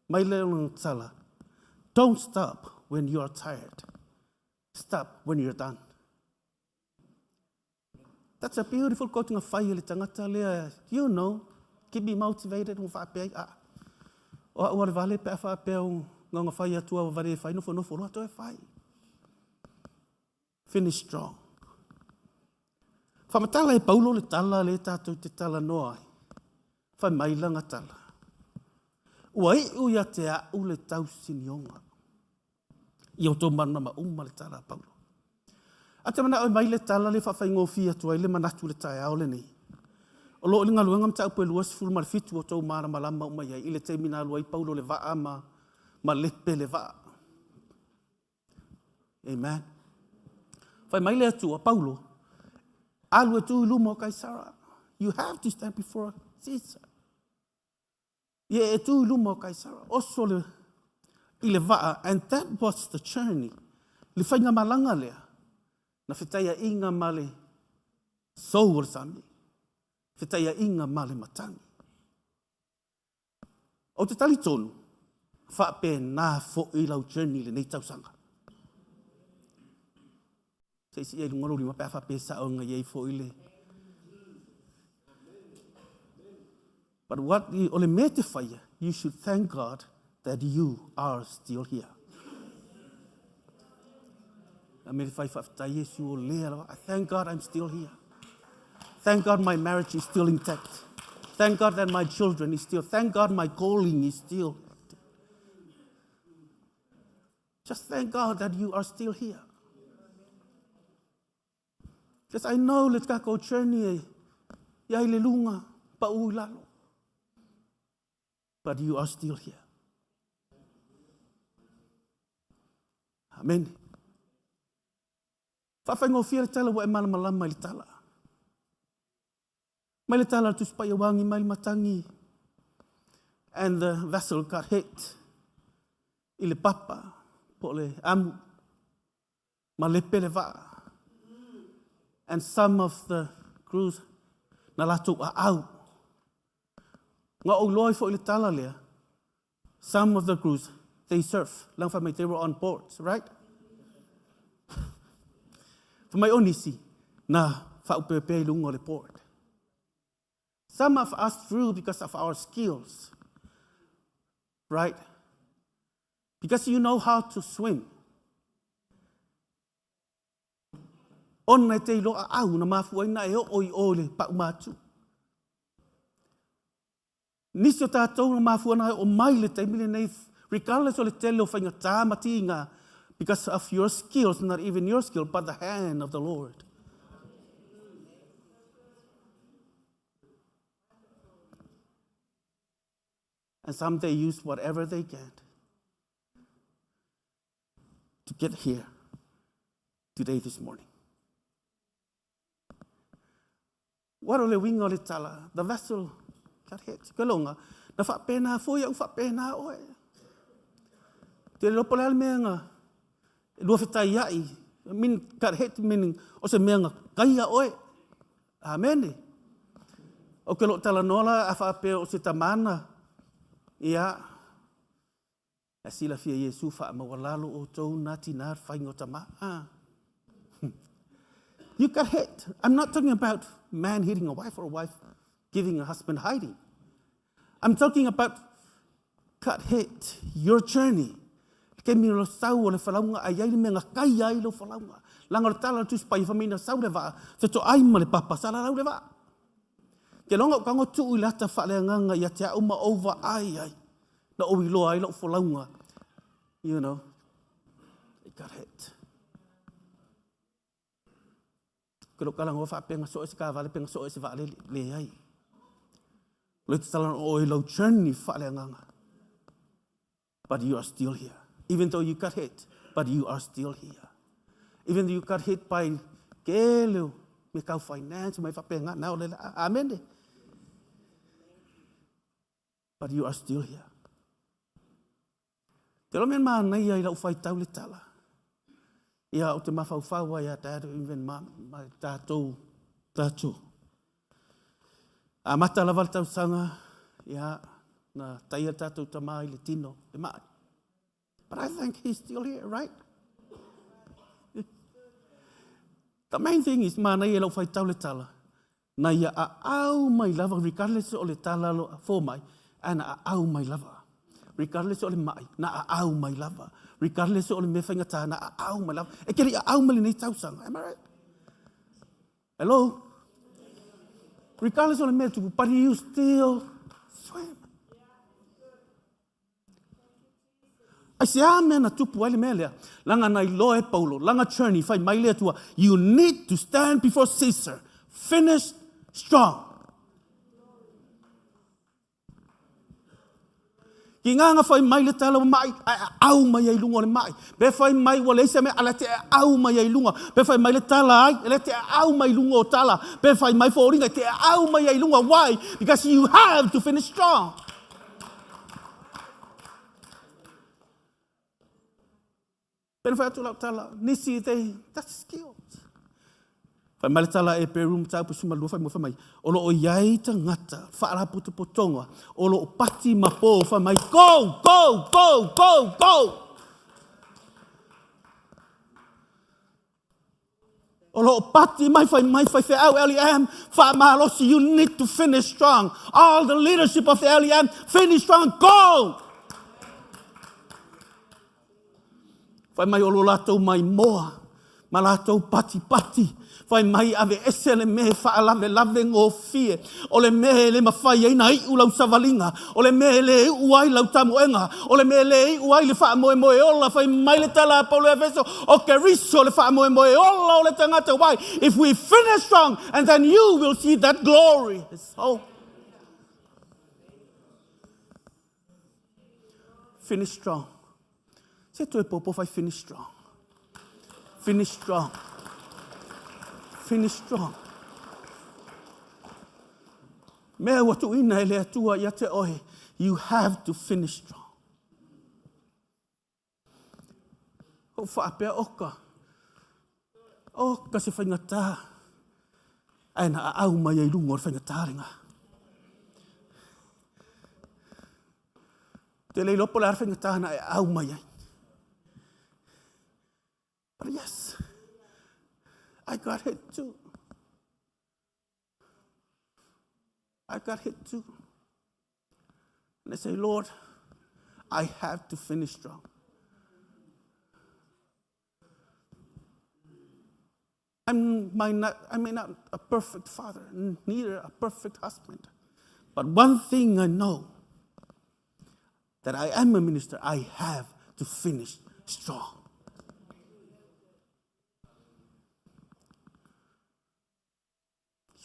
Mai le lona tala, don't stop when you are tired. Stop when you're done. That's a beautiful quote nga fai e le tagata lea, you know, keep me motivated ua faapea ai, ah, o au a le vale pe a faapea o nga fai atu au vale e fai nofo nofo loa toe fai. Finish strong. Whamatala e Paulo le tala le tātou te tala noa ai. Whai mai langa tala. Ua iu ia te au le tausinioga. I o tō manama uma le tala a Paulo. A te manao e mai le tala le whawhaingofie atu ai le manatu le taeao lenei. O loo i le galuega mataupu e 27 o tou malamalama uma i ai i le taimi na alu ai Paulo le vaa ma, ma lepe le vaa. Amen. Fai mai le Atua, Paulo, alu e tu i luma o Kaisara. You have to stand before Caesar. Ia e tu i luma o Kaisara. Oso le, i le vaa, and that was the journey. Le faigamalaga lea, na fetaiaiga ma le sou o le sami, fetaiaiga ma le matagi. Ou te talitonu, faapena foi lau journey i lenei tausaga. Se i sii ai i luga lou lima pe a faapea e sao na i ai foi le... But what, o le mea e te whaia, you should thank God that you are still here. A me le whai whaafetai Iesu o lea lava. I thank God I'm still here. Thank God my marriage is still intact. Thank God that my children is still. Thank God my calling is still. Just thank God that you are still here. Because I know le takou journey e iai le luga, pau i lalo. But you are still here. Amen. Whawhaingofie le tala ua e malamalama i le tala. Mai le tala le Tusi Paia ua agi mai le matangi. And the vessel got hit i le papa po o le amu ma lepe le vaa. And some of the crews na latou aau. Na ou iloa ai foi le tala lea, Some of the crews, they surf. Leaga fai mai, they were on boards, right? Fai mai o nisi, na faaopeopea i luga o le board. Some of us through because of our skills, right? Because you know how to swim. Ona e te iloa aau na mafua ai na e oo i o i le pau matu. Nisi o tatou na mafua na e oo mai i le taimi lenei regardless o le tele o faigata ma tiga because of your skills, not even your skill, but the hand of the Lord. And some they use whatever they can to get here today this morning. What o le uiga o le tala, the vessel got hit. Ke longa, na faapena foi au faapena oe. Te le lopo le ale mea nga, lua fetai ai, mean, got hit meaning, o se mea nga kaia oe. Amene. O ke lo tala nola a faapea o se tamana, ia, E silafia Iesu faamaualalo outou na tina le faiga o tama. Ah. You got hit. I'm not talking about man hitting a wife or a wife giving a husband hiding. I'm talking about cut hit your journey. Ke mi lo sau o le falaunga ai ai le mea kai ai lo falaunga. Langa o le tala tu spai famina sau le vaa. Te to ai ma le papa sala lau le vaa. Ke longa o kango tuu i lata whaaleanganga ia te au ma over ai ai. Na ou iloa ai lau folauga, you know, it got hit. Ke lo kala ngoa faapenga so e se kavale penga so e se vaalele, leai. O le tatala o e lau journey faaleagaga. But you are still here. Even though you got hit, but you are still here. Even though you got hit by ke leo, me kau finance, mai faapenga, na o le la, amen. But you are still here. Te lo mea mānaia i lau whaitau le tala. Ia, o te mawhauwhau ai a dad, even ma, ma tātou, tātou. A mata lava le tausaga, ia, na taia tātou tamā i le tino, le mai. But I think he's still here, right? The main thing is, mānaia i lau whaitau le tala. Na ia aau mai lava, regardless o le tala lo fō mai, ae na aau mai lava. Regardless o le maʻi, na aau mai lava. Regardless o le mea faigata, na aau mai lava. E ke le i aau mai lenei tausaga, am I right? Hello? Regardless o le mea tupu, but you still swim. Aisea mea na tupu ai le mea lea? Leaga na iloa e Paulo, lana journey, fai mai le Atua, you need to stand before Caesar, finish strong. Ki ngā nga whai mai le tala o mai, ai au mai ai lunga o le mai. Pe whai mai ua leisa mea, ala te au mai ai lunga. Pe whai mai le tala ai, ele te au mai lunga o tala. Pe whai mai fōringa, te au mai ai lunga. Why? Because you have to finish strong. Pena whai atu lau tala, nisi they, that's skills. Whai mai le tala e Peru mataupu 12 whai mua whai mai, o loo iai tangata whaarapotopotonga, o loo pati ma pō whai mai, go, go, go, go, go! O lo o pati mai whai mai whai wheau LEM, whaamalosi, you need to finish strong. All the leadership of the LEM, finish strong, go! Whai mai o lo latou mai moa, ma latou patipati, Fai mai ave ese le mea e faalavelave gofie, o le mea e le mafai ai na iu lau savaliga, o le mea e le iu ai lau tamoega, o le mea e le iu ai le faamoemoe ola. Fai mai le tala a Paulo i Efeso, o Keriso le faamoemoe ola o le tagata. Why? If we finish strong, and then you will see that glory. So, finish strong. Se toe popo fai finish strong. Finish strong. Finish strong. Mea ua tuuina e le Atua ia te oe, you have to finish strong. Ko whaapea oka. Oka se whaingatā. Ae na au mai ai lunga o le whaingatā renga. Te le iloa po o le a le faigata na e au mai ai. But yes, I got hit too. I got hit too. And I say, Lord, I have to finish strong. I'm, might not, I may not a perfect father, neither a perfect husband. But one thing I know, that I am a minister, I have to finish strong.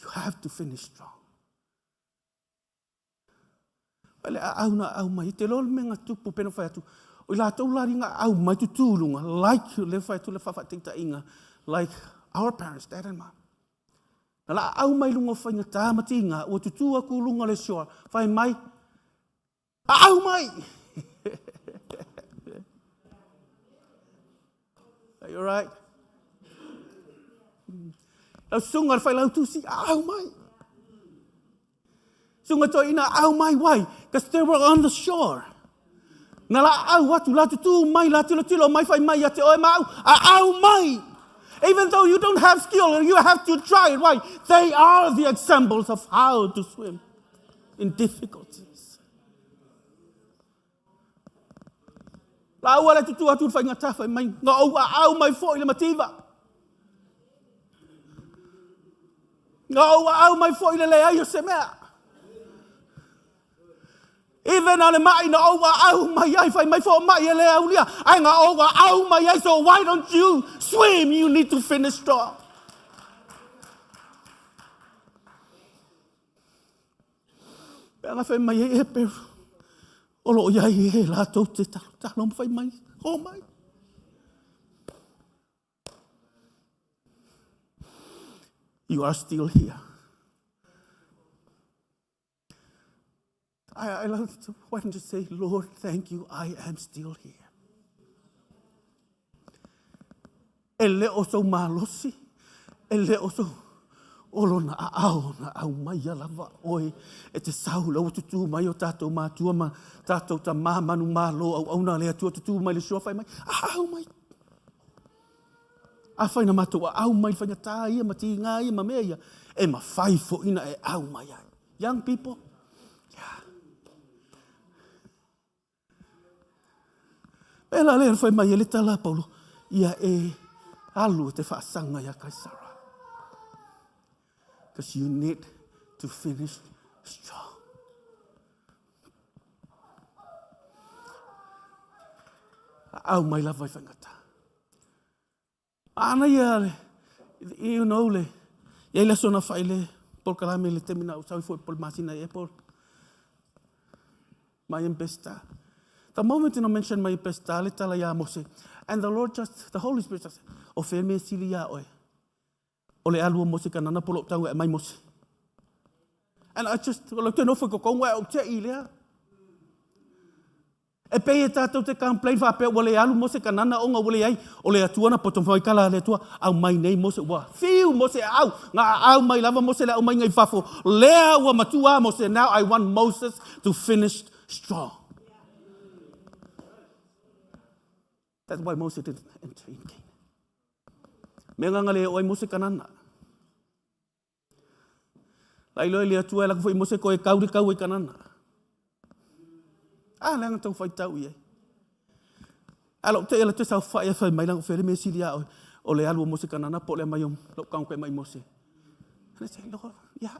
You have to finish strong. Pele a au na au mai, te lol me nga tupu pena whai atu. O i lātou la ringa au mai tutūlunga, like le whai atu le whawhateitainga, like our parents, dad and mom. Na la au mai lunga o whainga tāmati ngā, ua tutū aku lunga le shore, whai mai, a au mai! Are you alright? Lau sunga le whai lau tusi, a au mai! Sunga toi ina au mai wai, because they were on the shore. Na la au atu, la tutu mai, la tilo tilo mai whai mai ate oe mau, a au mai! Even though you don't have skill, you have to try it. Why? They are the examples of how to swim in difficulties. La ua le tutu atu le whainga whai mai, nga ou a au mai fo i le mativa. Nga ou a au mai fo i le le ai o se mea. Even a le mai na ou a au mai ai, whai mai fo mai e le aulia, ai nga ou a au mai ai, so why don't you swim? You need to finish strong. Pe anga whai mai e e peru. O lo iai e lātou te talo, talo ma whai mai, ho mai. You are still here. I, I love to, why don't you say, Lord, thank you, I am still here. E le o sou malosi, e le o sou o lona aao na au mai ia lava oe e te sau la ua tutū mai o tātou mātua ma tātou tamā manu mālō auauna a le Atua tutū mai le sua whai mai, aao mai. Afai na mātou aao mai le whaingatā ia ma tīngā ia ma mea ia, e mawhai foʻi na e au mai ai. Young people, yeah. Pēlā lea na fai mai e le tala a Paulo, ia e alu e te faasaga iā Kaisara. Because you need to finish strong. Au mai lava i faigata. Ana ia le, you know le, ia i le aso na fai le polokalame le taimi na ou sau ifo i po le masina i April. Mai em besta. The moment na mention mai besta le tala ia Mose, and the Lord just, the Holy Spirit just, o fea mea sili ia oe. O le alu o Mose kanana po lou tau e mai Mose. And I just, o le te nofo i kokonga e o te i lea. E pei e tātou te complain whāpea ua le alu Mose Kanana onga ua leai o le Atua na poto mai kala a le Atua au mai nei Mose ua whiu Mose au nga au mai lava Mose le au mai ngai fafo lea ua matua Mose now I want Moses to finish strong. That's why Moses didn't enter in Canaan. Me nganga le o ai Mose Kanana. La iloa i le Atua e lako foi Mose koe kau le kau i Kanana. A leaga tau faitau i ai. A lou te ela te saofai e fai mai langa fele me sili a oe. O le alu o Mose Kanana po le mai o lou kaunga koe mai Mose. And I say, Lord, yeah.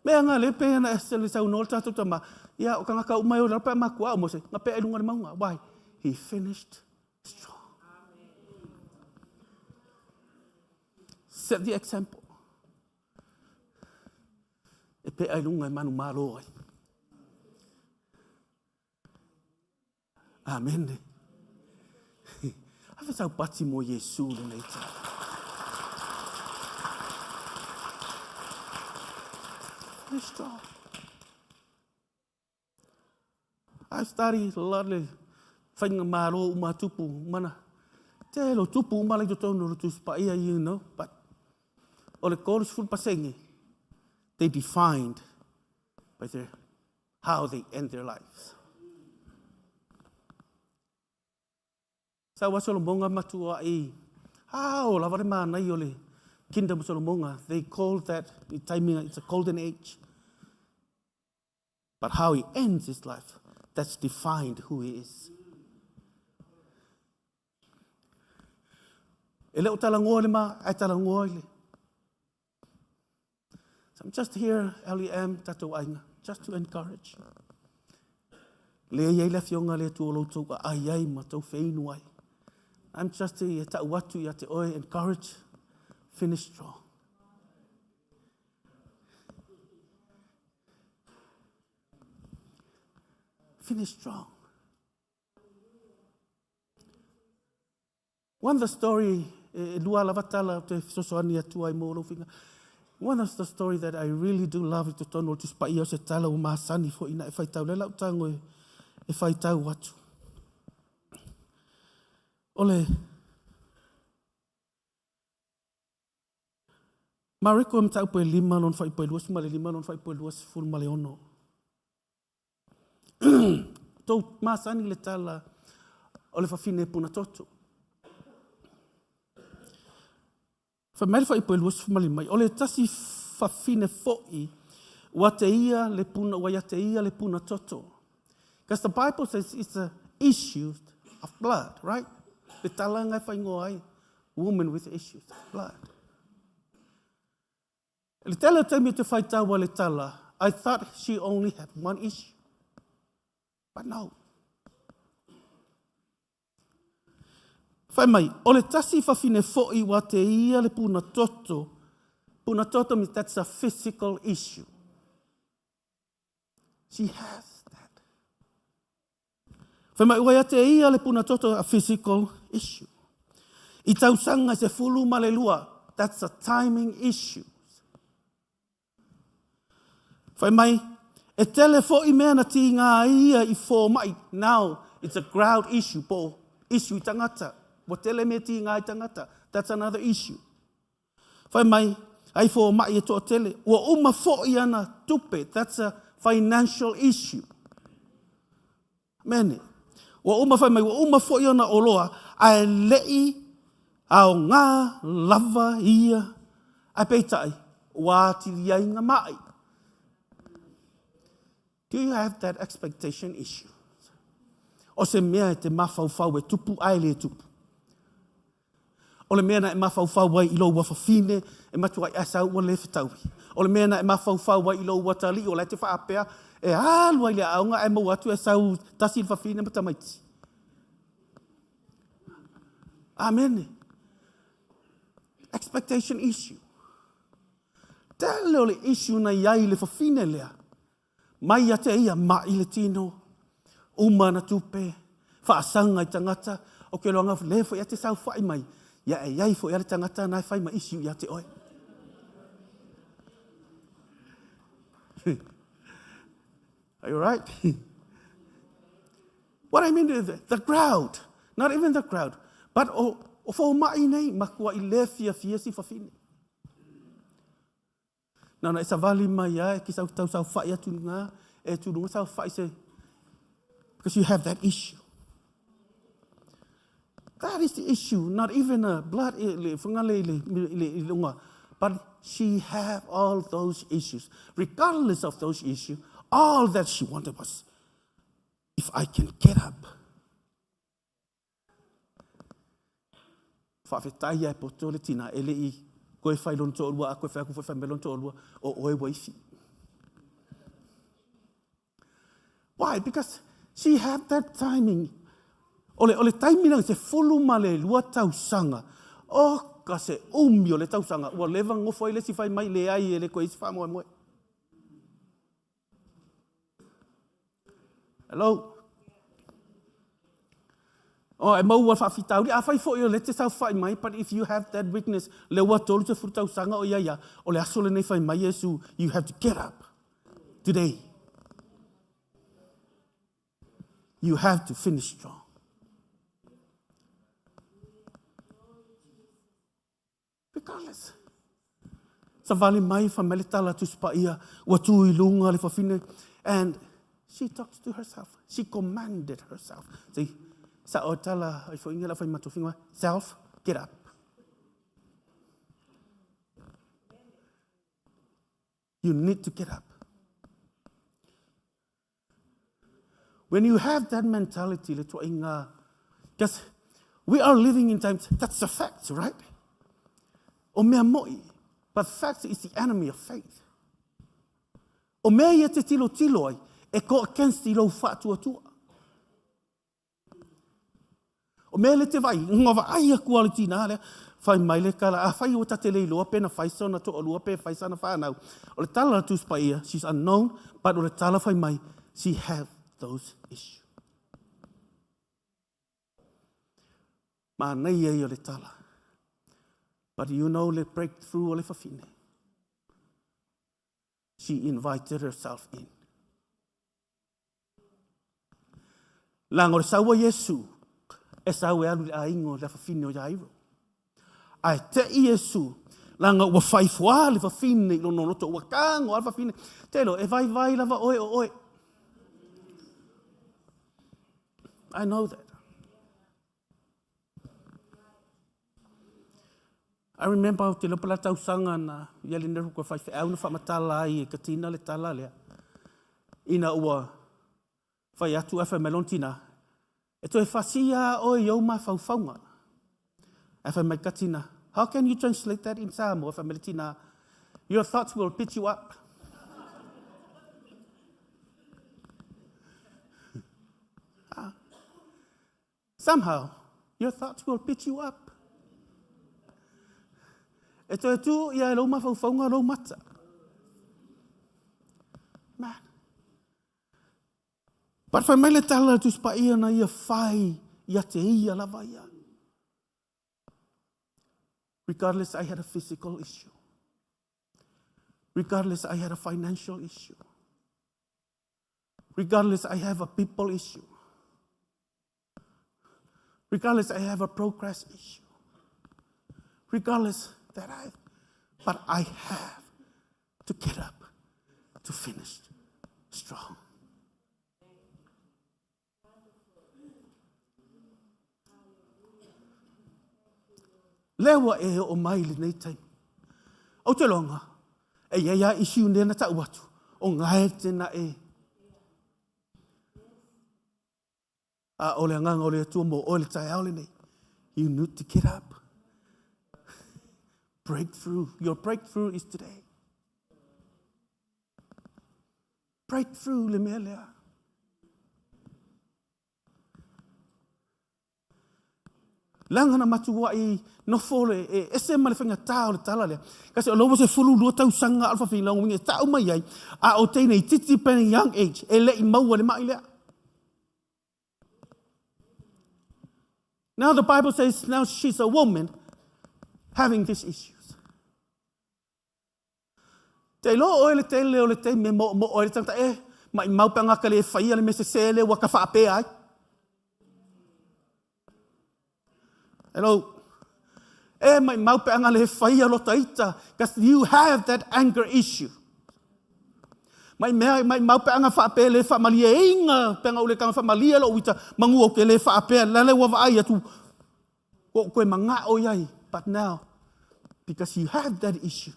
Mea nga le pe na se le sau no tātou tama. Ia o kanga kau mai o la pe makua o Mose. Nga pe lunga le maunga. Why? He finished strong. Set the example. E pe ai lunga e manu malo ai. Amen. Awe sau pati mo Iesu le nei tau. Finish strong. I study a lot le whainga māro uma tupu mana. Te lo tupu uma le totonu lo tusi paia, you know, but o le 30 pasenge, they defined by their, how they end their lives. Sa ua Solomoga matua'i ao lava le manaia o le Kingdom of Solomoga. They call that the timing, it's a golden age. But how he ends his life, that's defined who he is. E le o talagoa le ma, ai talagoa i le. So I'm just here, LEM, tatou aiga, just to encourage. Le iai le afioga le Atua o lo outou aai ai ma tou feinu ai. I'm just e tau atu ia te oe, encourage, finish strong. Finish strong. One the story, e lua lava tala ou te fesoasoani atu ai mo lou finagalo. One of the story that I really do love i totonu o le Tusi Paia o se tala ua masani foi ina e faitau lea lau tago e faitau atu. O le Mareko e mataupu e 5 lona fuaiupu e 25 lona fuaiupu e 26. Tou masani le tala o le fafine puna toto. Fai mai le fuaiupu e 25, o le tasi fafine foi ua te ia le puna, ua ia te ia le puna toto. Because the Bible says it's a issue of blood, right? Le tala nga e whaingoa ai, woman with issues of blood. Le tele o taimi te whaitau a le tala, I thought she only had one issue. But no. Whai mai, o le tasi whawhine fo'i wa te ia le puna toto. Puna toto means that's a physical issue. She has that. Whai mai, ua ia te ia le puna toto, a physical issue. I tausanga se fulu ma le lua, that's a timing issue. Whai mai, e tele fo'i mea na tīngā ai ia i fōma'i, now it's a crowd issue, po issue i tangata, ua tele mea tīngā i tangata, that's another issue. Whai mai, ai fōma'i e toatele, ua uma fo'i ana tupe, that's a financial issue. Mene. Ua uma whai mai, ua uma fo'i ona oloa, ae le'i aogā lava ia, ae peitai, ua atili ai nga ma'i. Do you have that expectation issue? O se mea e te mafaufau e tupu ae le tupu. O le mea na e mafaufau ai i lou afafine, e matua ai sau ua le fetaui. O le mea na e mafaufau ai i lou atalii, o la e te faapea, e alu ai le aoga ae maua atu e sau tasi le fafine ma tamaiti. Amene. Expectation issue. Tele o le issue na i ai le fafine lea. Mai ia te ia, ma'i le tino, uma ana tupe, faasaga i tagata, o ke loaga le foi a te saofai mai, ia e iai foi a le tagata na e fai ma issue ia te oe. Are you right? What I mean is the crowd, not even the crowd, but o, o fōma'i nei, makua i le fiafia si fafine. Nana e savali mai a e ki sau tau saofai atu nga e tu lunga saofai se because you have that issue. That is the issue, not even a blood le whangale le le lunga, but she have all those issues. Regardless of those issues, all that she wanted was if I can get up. Faafetai ia e poto le tina e le i koe whai lona toalua a koe whai aku foi whai mai lona toalua o oe waifi. Why? Because she had that timing. O le, o le taimi na se fulu ma le lua tausaga. O ka se umi o le tausaga. Ua leva ngofo ai le si whai mai le ai e le koe isi whaamoemoe. Hello? Oh, e maua faafitauli. Afai foi o le te saofai mai, but if you have that weakness, le ua 30 tausaga o ia ia, o le aso lenei fai mai Iesu, you have to get up today. You have to finish strong. Regardless. Savali mai fai mai le tala Tusi Paia, ua tu i luga le fafine, and she talks to herself. She commanded herself. See, sa o tala ai fo inga la fai matofinga, self, get up. You need to get up. When you have that mentality, le tuaiga, because we are living in times, that's a fact, right? O mea moi, but fact is the enemy of faith. O mea ia te tilo tilo ai, e go against i lou whaatuatua. O mea le te vai, nga vaai aku a le tina lea, fai mai le kala, a fai ua tate le iloa pe na fai sona toalua pe fai sana whanau. O le tala la Tusi Paia, she's unknown, but o le tala fai mai, she have those issues. Manaia ia o le tala. But you know le breakthrough o le fafine. She invited herself in. Leaga o le sau a Iesu, e sau e alu i le aiga o le afafine o Iairo. Ae tei Iesu, leaga ua faifuā le fafine i lona loto, ua tago lava le fafine, Telo, e vaivai lava oe o oe. I know that. I remember o te leo pala tausaga na ia le neru kua faifeau na faamatala ai e Katina le tala lea. Ina ua fai atu ae fai mai lona tina, e toe fasia oe i ou mafaufauga. Ae fai mai Katina, how can you translate that in Samoa? Fai mai le tina, your thoughts will beat you up. Somehow, your thoughts will beat you up. E toe tū ia e lou mafaufauga lou mata. Man. But fai mai le tala le Tusi Paia na ia fai ia te ia lava ia. Regardless, I had a physical issue. Regardless, I had a financial issue. Regardless, I have a people issue. Regardless, I have a progress issue. Regardless that I, but I have to get up to finish strong. Lea ua e oo mai i lenei taimi. Ou te loga, e iai a issue nea na tau atu, o ngae tena e. A o le agaga o le Atua mo oe le taeao lenei. You need to get up. Breakthrough. Your breakthrough is today. Breakthrough le mea lea. Leaga na matuai nofo le e ese ma le faigata o le tala lea. Kasi o loua 12 tausaga a o le fafine uiga e tau mai ai, a o teine itiiti pe young age e le i maua le mai lea. Now the Bible says now she's a woman having these issues. Te iloa oe le tele o le taimi e moomoo ai le tangata, e, maimau pe a gaka le faia le mea sese lea ua ka faapea ai. Hello. E, maimau pe a le faia lo ta ita, because you have that anger issue. Mai mea, maimau pe a faapea le faamalieina, pe a ule kanga faamalie lou ita, manu o ke le faapea, lale ua vaai atu, Ko koe mangao iai, but now, because you have that issue,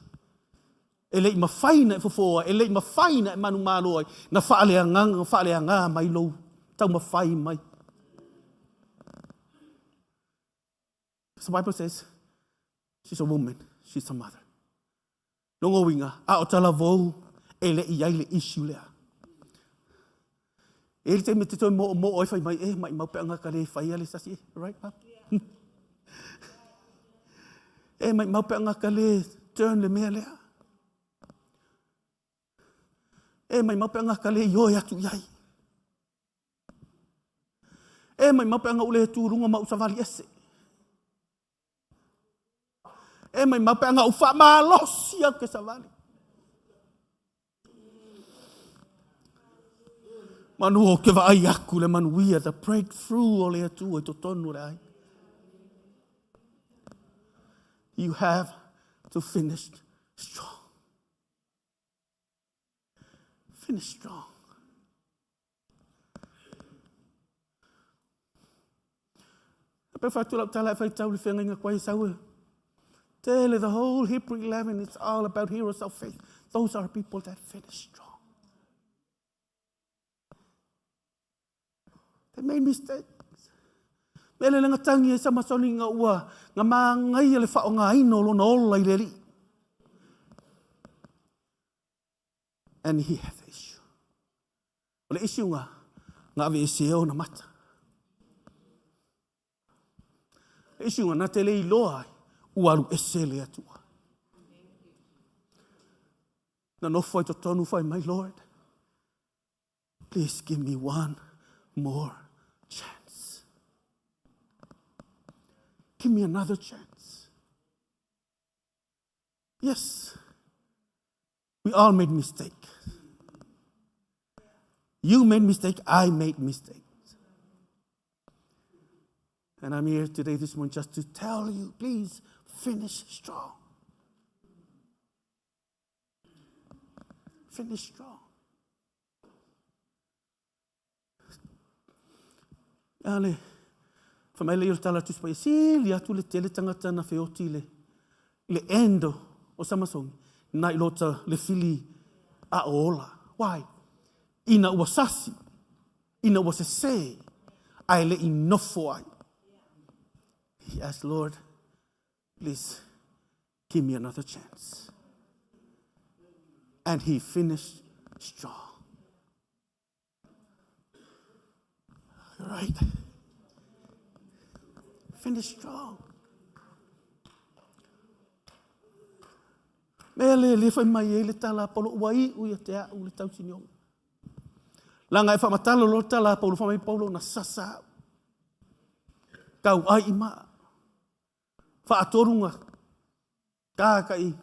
e le i mafai na e fofoa, e le i mafai na e manumalo ai, na faaleagaga, faaleaga mai lou taumafai mai. Because the Bible says, she's a woman, she's a mother. Lona uiga, a o talavou e le i ai le issue lea. E i ai le taimi e te toe moomoo ai fai mai, e, maimau pe a ka le faia le sasi, right, Pam? E, maimau pe a ka le turn le mea lea. E, maimau pe a ka le ioe atu i ai. E, maimau pe a u le tu lunga ma u savali ese. E maimau pe a u faamalosi au ke savali. Manu o ke vaai aku le manuia, the breakthrough o le Atua i totonu o le aiga. You have to finish strong. Finish strong. Pe whatu lau tala e whai tau le whengainga koe sau e. Tele, the whole Hebrew 11, it's all about heroes of faith. Those are people that finish strong. They made mistakes. Me le lenga tangi e Samasoni nga ua nga maangaia le whaongaina o lona ola i le alii. And he had the issue. O le issue nga, nga ave e se ona mata. Le issue nga na te le iloa ai, ua alu ese le Atua. Na nofo ai totonu whai mai, Lord, Please give me one more chance. Give me another chance. Yes, we all made mistake. You made mistake, I made mistakes. And I'm here today this morning just to tell you, please finish strong. Finish strong. Ale, fa mai le o tala tusi pai sili atu le tele tangata na feoti le le end o Samasoni na i lota le fili a ola. Why? Ina ua sasi, ina ua sese, ae le i nofo ai. He asked, Lord, please give me another chance. And he finished strong. All right. Finish strong. Mea le le fai mai e le tala polo ua i u ia te au le tau sinionga. Langa e whamatalo lo tala polo whamai polo na sasa au. Tau ai i maa. Whaatorunga. Kā ka i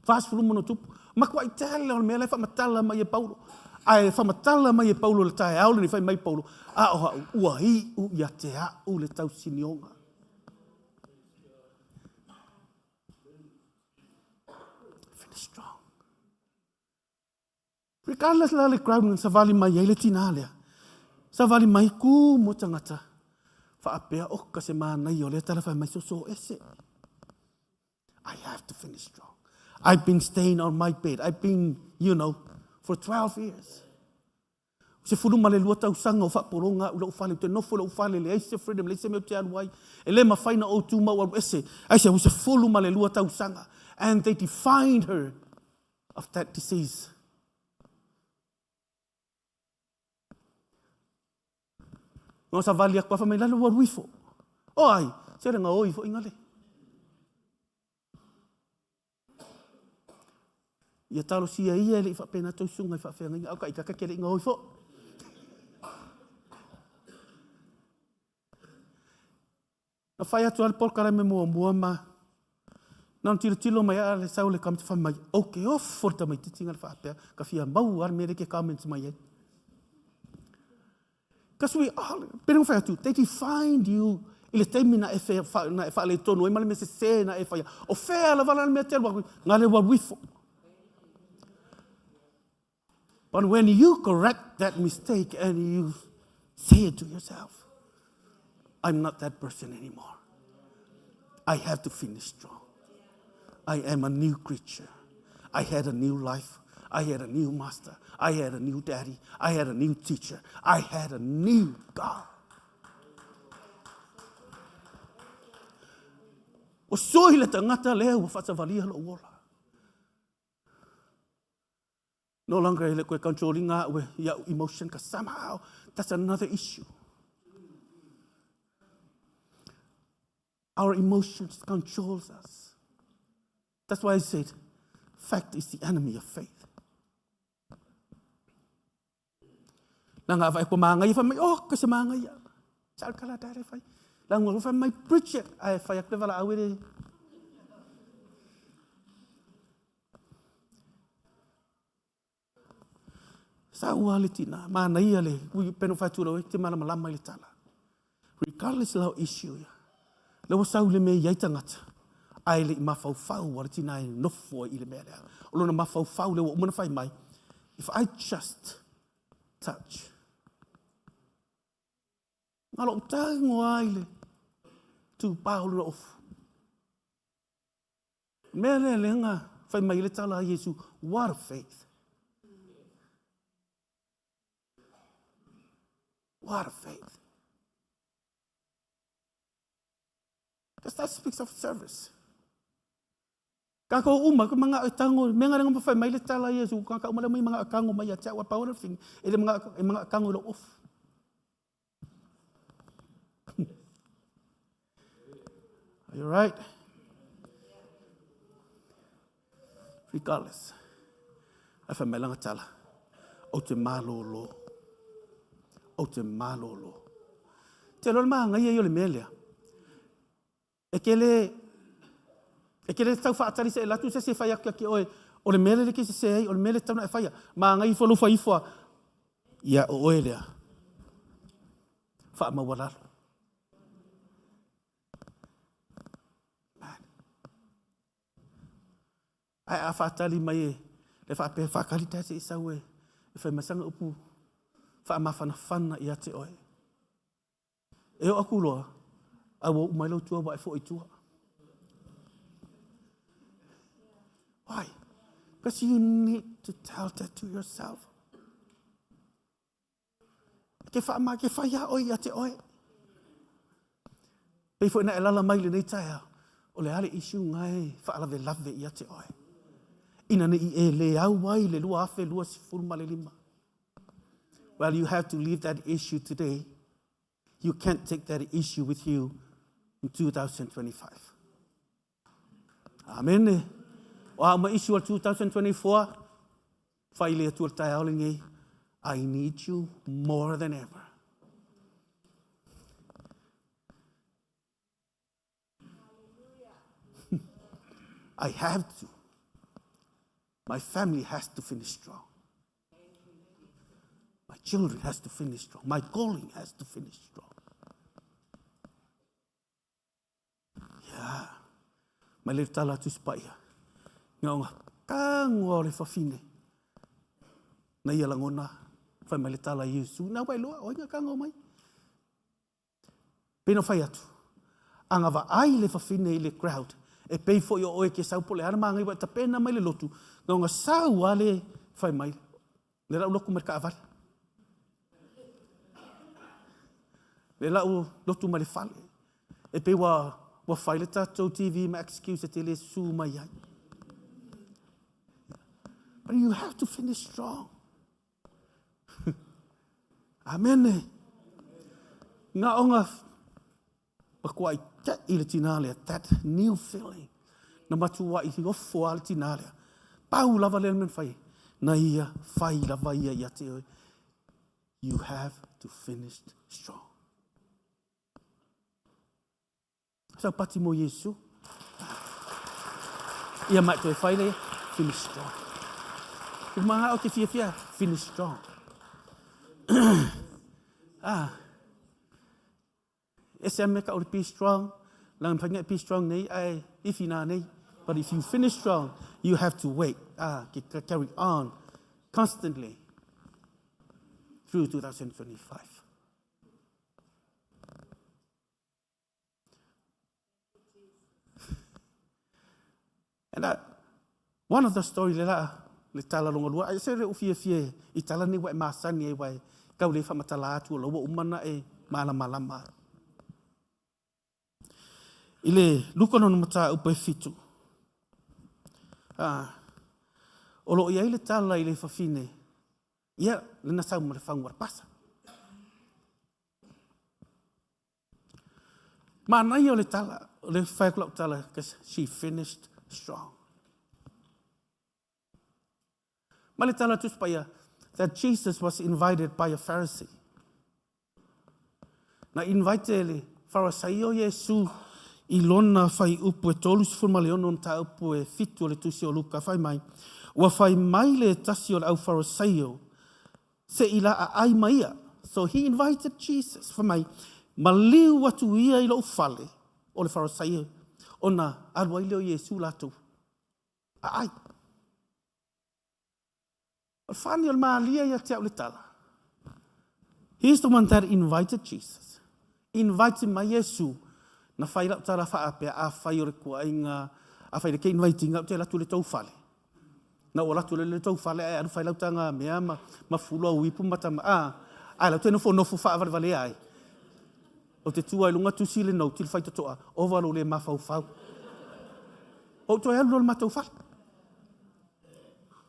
40 ma ona tupu. Makuaʻi tele o le mea la e faamatala mai e Paulo. Ae faamatala mai e Paulo i le taeao lenei, fai mai Paulo, A o au, ua iu ia te au le tausinioga. Finish strong. Regardless la le crowd na savali mai ai le tinā lea. Savali mai ku mo tangata. Whaapea o ka se mānai o lea tala whai mai so so ese. I have to finish strong. I've been staying on my bed. I've been, you know, for 12 years. Se fulu ma le lua tausaga o faapologa au i lou fale, ou te nofo i lou fale, leai se freedom, leai se mea ou te alu ai. E le mafai na ou tumau alu ese. Aisea? Ua 12 tausaga. And they defined her of that disease. Nga savali aku afa mai lalo ua ruifo. O ai, se renga oi fo ingale. Ia talosia ia e le i faapena tou susuga i faafeagaiga au ka i kaka ke le i gaoi fo. Na fai atu a le polokalame muamua ma na ona tilotilo mai a le sau le comment fai mai, ou ke ofo le tamaitiiti nga le faapea ka fia maua a le mea lea ke comments mai ai. Because we all, pei ona fai atu, they defined you i le taimi na e, na e faaletonu ai ma le mea sesē na e faia. O fea lava la le mea te alu aku, nga le ua uifo. But when you correct that mistake and you say it to yourself, I'm not that person anymore. I have to finish strong. I am a new creature. I had a new life. I had a new master. I had a new daddy. I had a new teacher. I had a new God. Ua sui le tagata lea ua faasavalia lou ola. No longer e le koe controlling au e iau emotion, cause somehow that's another issue. Our emotions controls us. That's why I said, fact is the enemy of faith. Langa vai ko māngai whai mai, oh, ka se māngai ia. Sa al kala tare whai. Langa whai mai, preach it. Ai whai aku le wala awere. Sa ua le tina, manaia le, ui peno whai tūrau e te malamalama i le tala. Regardless lau issue ia, le ua sau le mea i ai tangata, ae le i mafaufau a le tina e nofo ai i le mea lea. O lona mafaufau lea ua uma ona fai mai, If I just touch. Nga lou tago ai le tupā o le ofu. Mea lea le nga fai mai le tala a Iesu, what a faith. What a faith. Because that speaks of service. Ka ko uma ko mga tango me nga nga fai mai le tala Iesu ka ka uma le mai mga kango mai ia wa power thing e le mga e mga kango lo off. Are you right? Regardless. Ai fai mai langa tala. O te malolo. O te malolo. Te loa le magaia ia o le mea lea. E ke le e ke le tau faatali se e latu se se fai ake ake oe o le mea le ke se se ai o le mea le tau na e faia. Magaia ifo lufa ifo ia o oe lea. Faamaualalo. Ae a faatali mai e le faapea faakali tae se i sau e e fai mai sana upu faamafanafana ia te oe. E oo aku loa, a ua uu mai lou tua ua e foi i tua. Why? Because you need to tell that to yourself. Ke whaama, ke whai a oe ia te oe. Pei foi na e lala mai lenei taeao, o le a le issue ngai faalavelave ia te oe. Ina ne i e le au ai le 2025. Well, you have to leave that issue today. You can't take that issue with you in 2025. Amene. O a uma issue o 2024, fai le Atua le taeao lenei, I need you more than ever. I have to. My family has to finish strong. My children has to finish strong. My calling has to finish strong. Yeah. Mai le tala atu paia. Nga onga kangoa o le fafine. Na ia langona. Whai mai le tala Yesu. Na wai loa, oi nga kangoa mai. Pei na fai atu. A nga vaai le fafine i le crowd. E pei foi o oe ke sau po le ana maangai wa tapena mai le lotu. Nga onga sau a le whai mai. Le lau loku mai le kaavale. Le lau lotu mai le fale. E pei ua, ua fai le tatou TV ma excuse e te le su mai ai. But you have to finish strong. Amene. Nga onga makuai ta'i le tinā lea, that new feeling. Na matuai ofo a le tinā lea. Pau lava lea le mea na fai. Na ia fai lava ia ia te oe. You have to finish strong. Sau pati mo Iesu. Ia mai toe fai le finish strong. I mga o te fiafia, finish strong. ah. Ese a mea ka o le be strong, langa mawhai be strong nei, ai ifi nā nei. But if you finish strong, you have to wait, ah, carry on constantly through 2025. And that, one of the story le la, le tala longa lua, ai se re u fia fia i tala ni wa e masani ai wa e kau le whamatala atu o laua umana e malamalama. I le luka no mata upe fitu. Ah, o lo i ai le tala i le fafine, ia, le na sau ma le whangu pasa. Manaia o le tala, o le whai atu lau tala, because she finished strong. Ma le tala Tusi Paia, that Jesus was invited by a Pharisee. Na invite le Pharisee o Iesu i lona whai upu e 36 mataupu e 7 o le tusi o Luka whai mai. Ua whai mai le tasi o le au Pharisee Se i la aai ma ia. So he invited Jesus, fai mai, maliu atu ia i lou fale, o le Farisaio, ona alu ai lea o Iesu latou aai. O le fani o le malia ia te au le tala. He's the one that invited Jesus. Invite mai Iesu. Na fai lau tala faapea, afai o le kuaiga, afai le ke invitinga, ou te alu atu i le tou fale. Na ou alu atu lea i le tou fale ae alu fai lau taga mea ma, ma fulu au ipu ma tama, a, ae lau te nofonofo faavalevalea ai. Ou te tu ai luga tusi le note i le faitotoa, ova lou le mafaufau. Ou toe alu loa i le matou fale.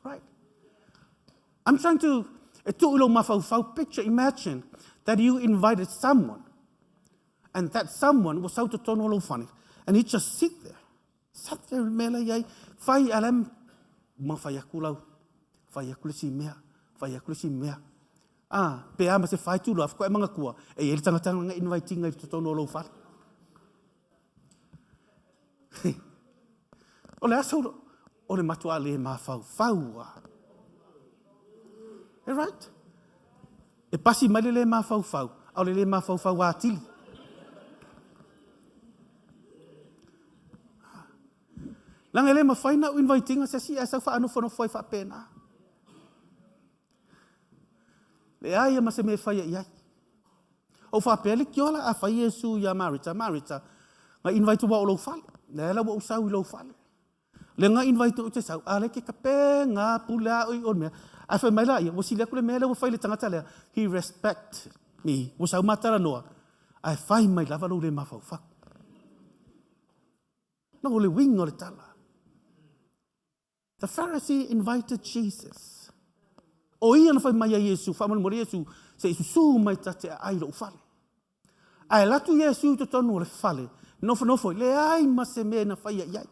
Right. I'm trying to, e tuu i lou mafaufau, picture, imagine that you invited someone and that someone ua sau totonu o lou fale and he just sit there. Sat le mea la i ai, fai a le ma fai atu lau, fai atu le si mea, fai atu le si mea. Ah, pe a ma se fai tu loa, faatoa e manatua, e i ai le tagata na invite inga i totonu o lou fale. O le aso, o le matua le mafaufau a. E right? E pasi mai le le mafaufau, a o le le mafaufau atili. Leaga e le mafai na ou invite ina se isi ae sau faanofonofo ai faapena. Leai ma se mea e faia i ai. Ou faapea le tiola a fai Iesu ia Marita, Marita, na invite ua o lou fale. Lea la ua ou sau i lou fale. Le nga invite ou te sau, a le ke kape nga pule a oi o mea. Ae fai mai la ia, ua sili atu le mea lea ua fai le tagata lea. He respect me. Ua sau ma talanoa, ae fai mai lava lou le mafaufau. No, o le uiga o le tala. The Pharisee invited Jesus. O ia na fai mai ai Iesu, faamolemole Iesu, se i susu mai ta te aai i lou fale. Ae alu atu Iesu i totonu o le fale, nofonofo ai, leai ma se mea na faia i ai.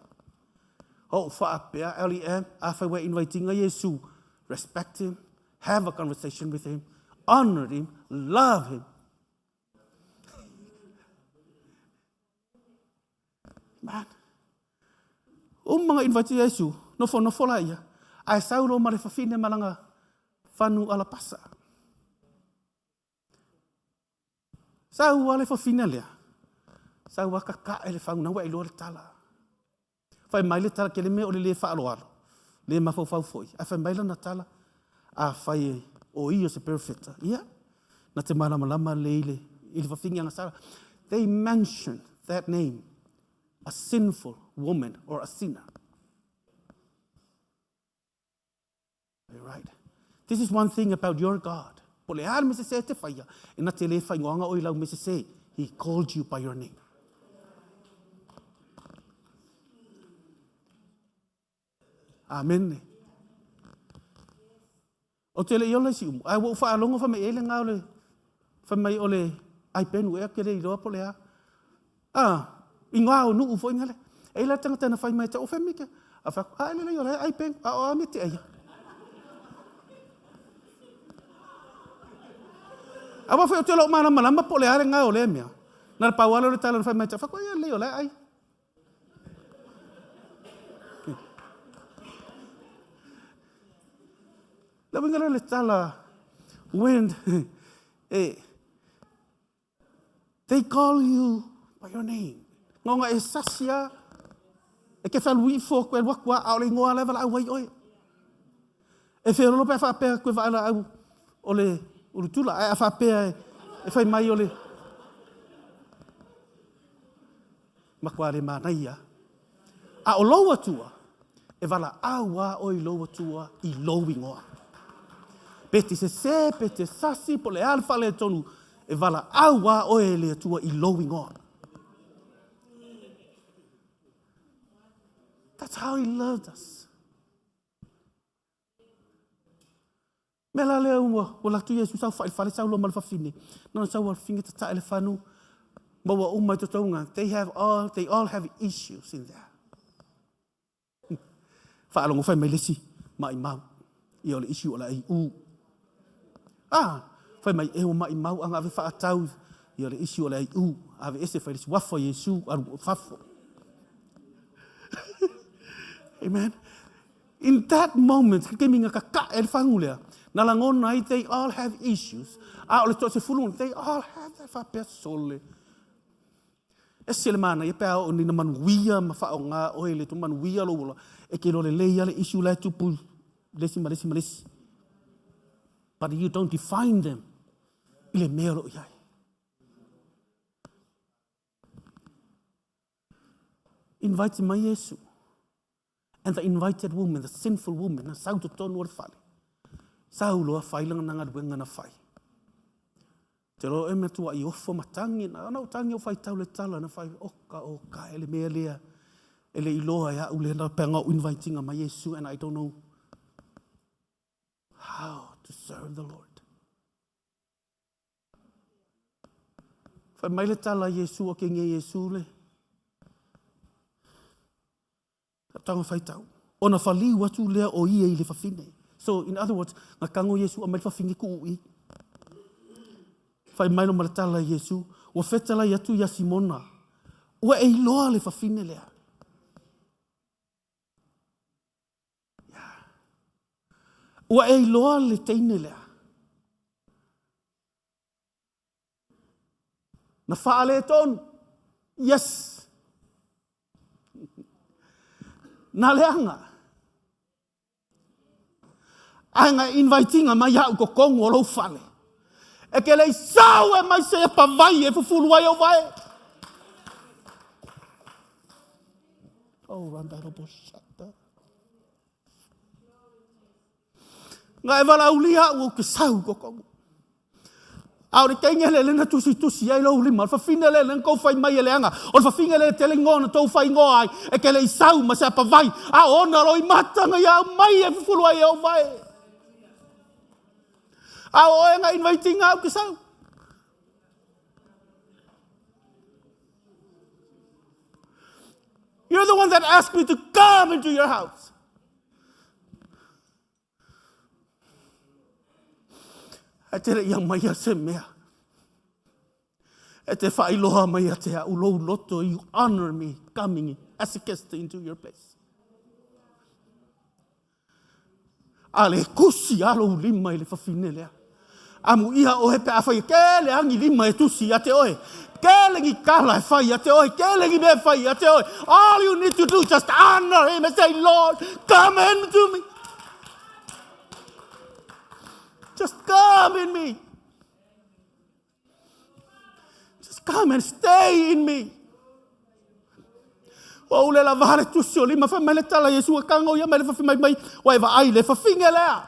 Ou faapea, LEM, afai ua e invite ina Iesu, respect him, have a conversation with him, honor him, love him. Man. Uma na invite Iesu, nofonofo la ia, ae sau loa ma le fafine ma lana fanu alapasa. Sau lava le fafine lea, sau lava kakae le fagu, na ua e iloa le tala. Fai mai le tala, tele mea o le le faaaloalo, le mafaufau foi, ae fai mai lana tala, afai o ia o se perofeta, ia, na te malamalama lelei i le, i le fafine agasala. They mention that name, a sinful woman or a sinner. Right. This is one thing about your God. Po le a le mea sese e te whaia, e na te le whaingoanga o i lau mea sese. He called you by your name. Amen. O te le i ola i si umu. Ai ua ou faalogo fai mai e le nga o le fai mai o le ai penu ea ke le iloa po le a. Ah, i ngā o nuu foi ngale. E la tangata na fai mai te o fai ke. A fa a le le ola ai penu a o a me te ai. A wa fai o te lo mana malama po le a le nga o le mea. Na pa walo le tala na fai mai te fa ko ia le ola ai. Le uiga lea o le tala, when eh, they call you by your name. Ngonga e sasi a, e ke whalui fo koe alu atu a, a o le ingoa la e valaau ai oe. E feololo pe a faapea koe valaau o le ulutula, ae a faapea e fai mai o le matua le manaia. A o lou Atua, e valaau lava oe i lou Atua i lou igoa. Pe te sese, pe te sasi, po o le a le faaletonu, e valaau lava oe e le Atua i lou igoa. That's how he loved us. Mea la lea ua, ua latu Iesu sau whai whare sau lo ma le fafine. Nona sau al finge tatae le fanu, ma ua uma i totounga. They have all, they all have issues in there. Faalogo fai mai le isi, maimau. Ia o le issue o le ai u. Ah, fai mai e ua maimau anga ave whaatau ia o le issue o le ai u. Ave ese fai le isi wafa Iesu alu fafo. Amen. In that moment, ke taimi nga kakae le fagu lea, na lagona ai, they all have issues. A o le toasefulu, they all have that faapea sole. Ese le manaia pe a oo nei na manuia ma faaaoga oe le manuia lou ola, e te iloa lelei lava le issue la e tupu le isi ma le isi ma le isi. But you don't define them i le mea o lo o i ai. Invite mai Iesu. And the invited woman, the sinful woman, na sau totonu o le fale. Sau loa fai lana na galuega na fai. Te loa e mea tua i ofo ma tangi, na ona o tangi o fai tau le tala na fai, oka o ka ele mea lea, ele iloa e au lea na panga o invitinga mai Iesu and I don't know how to serve the Lord. Fai mai le tala a Iesu o ke nge Iesu le. Tago faitau. Ona whaliu atu lea o ia i le whawhine. So, in other words, nga kango Iesu a mai le whawhine ku ui. Whai mai lo ma le tala Iesu, ua whetalai atu ia Simona. Ua e iloa le whawhine lea. Yeah. Ua e iloa le teine lea. Na faaletonu. Yes. Na leaga. Ae nga invitinga mai au kokongu o lou fale. E ke lei sau e mai se e pavai e fufulu ai au vae. Oh, randa robo shata. Nga e valaulia au ou ke sau kokongu. A o le taimi le lena tusi tusi ai lou lima, o le fafine le lena tou fai mai e leaga, o le fafine le tele igoa na tou fai igoa ai, e ke le i sau ma se apavai, a ona loi mata na ia aumai e fufulu ai e ou vae. A o oe nga invitinga au ke sau. You're the one that asked me to come into your house. E te ia mai a se mea. E te whailoa mai a te au lou loto, you honor me coming as a guest into your place. A le kusi a lou lima i le whawhine lea. Amu ia oe pe a whai ke le angi lima e tusi a te oe. Ke le ngi kala e whai a te oe. Ke le ngi mea e whai a te oe. All you need to do just honor him and say, Lord, come into me. Just come in me. Just come and stay in me. Ua ule la vaha le tusi o lima, fai mai le tala Iesu e kanga o ia mai le whawhi mai mai, ua e vaai le whawhinge lea.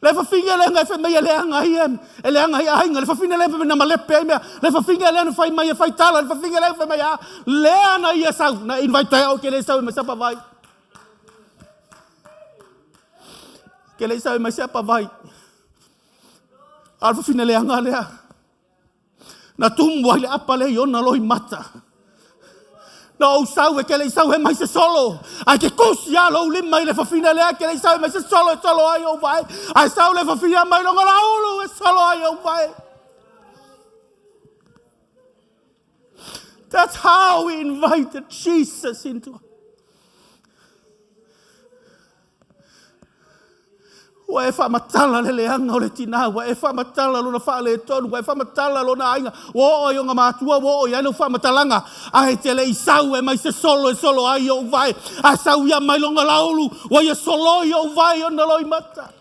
Le whawhinge lea ngai whai mai e leanga ai e, e leanga ai ainga, le whawhinge lea whai na malepe ai mea, le whawhinge lea na whai mai e whai tala, le whawhinge lea whai mai a, lea na ia sau, na invite ai au ke le sau e mai sapa vai. Ke le sau e mai sapa vai. A le whawhine leanga lea. Na tumu ai le apa le i ona loi mata. Na ou sau e ke le sau he mai se solo. Ai ke kusi a lou lima i le whawhina lea ke le sau he mai se solo e solo ai ou vae. Ai sau le whawhina mai longa la ulu e solo ai ou vae. That's how we invited Jesus into Ua e faamatala le leaga o le tinā, ua e faamatala lona faaletonu, ua e faamatala lona aiga, ua oo i ona matua, ua oo i ai lau faamatalaga, ae te le i sau e mai se solo e solo ai ou vae, ae sau ia mai lona laulu, ua ia soloi ou vae i ona loimata.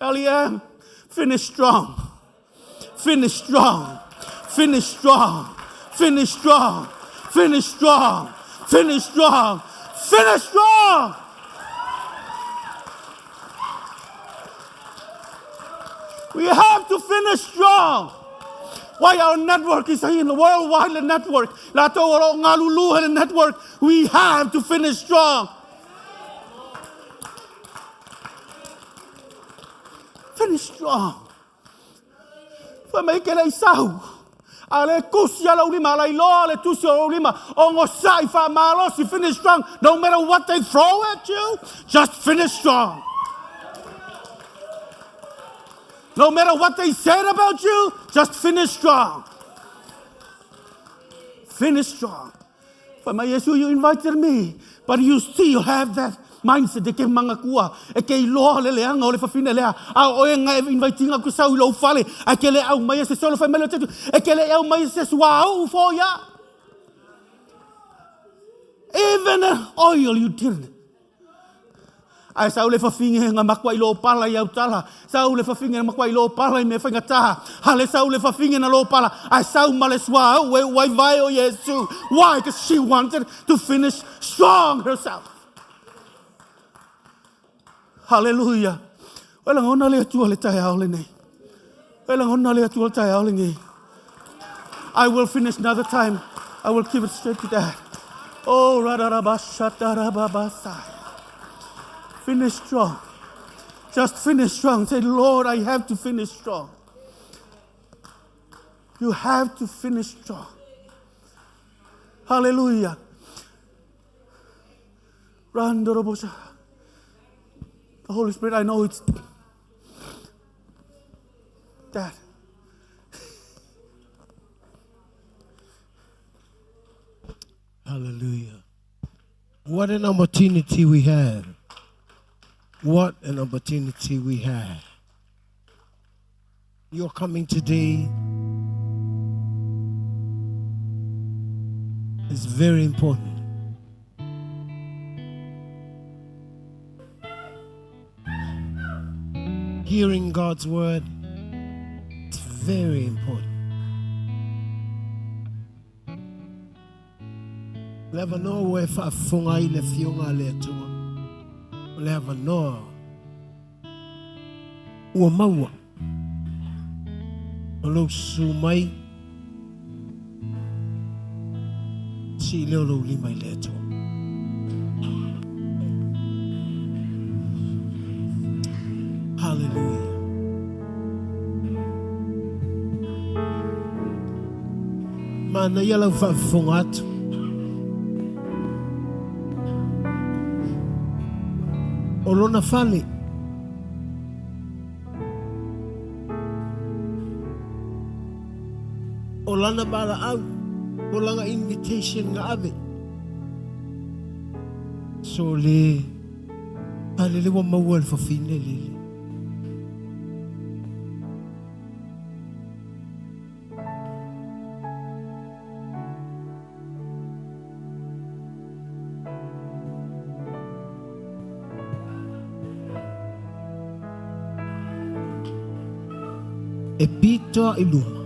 LEM, finish strong. Finish strong. Finish strong. Finish strong. Finish strong. Finish strong. Finish strong. We have to finish strong. Why our network is in the worldwide network. Lato o ngalulu network. We have to finish strong. Finish strong. Fai mai ke lei sau. A le kusi ala ulima, ala iloa le tusi o ulima, o ngosai wha malosi, finish strong. No matter what they throw at you, just finish strong. No matter what they said about you, just finish strong. Finish strong. Fai mai Iesu, you invited me, but you still have that mindset e ke mangakua, e ke iloa le leaga o le fafine lea, a o oe nga e invitinga ku sau i lou fale, a ke le au mai e se solo fai mai le tetu, e ke le au mai e se suau fo ia. Even an oil you didn't. Ae sau le fafine na makuaʻi lopala i autala. Sau le fafine na makuaʻi lopala i mea faigata. Hale sau le fafine na lopala. Ae sau ma le suauu e ua i vae o Iesu. Why? Because she wanted to finish strong herself. Hallelujah. Ua e lagona le Atua le taeao lenei. Ua e lagona le Atua le taeao lenei. I will finish another time. I will give it straight to Dad. Oh, ra-ra-ra-ba-sha-ta-ra-ba-ba-sa. Finish strong. Just finish strong. Say, Lord, I have to finish strong. You have to finish strong. Hallelujah. Randorobosha. The Holy Spirit, I know it's that. Hallelujah. What an opportunity we have. What an opportunity we have. You're coming today is very important. Hearing God's word, it's very important. Le avanoa ua e faafofoga ai le Afioga a le Atua, o le avanoa ua maua o lou susu mai, sii lea o lou lima i le Atua. Hallelujah. Manaia lau faafofoga atu. O lona fale. O lana valaau, o lana invitation na ave. So le, a lele ua maua e le fafine lele. E pito i luma.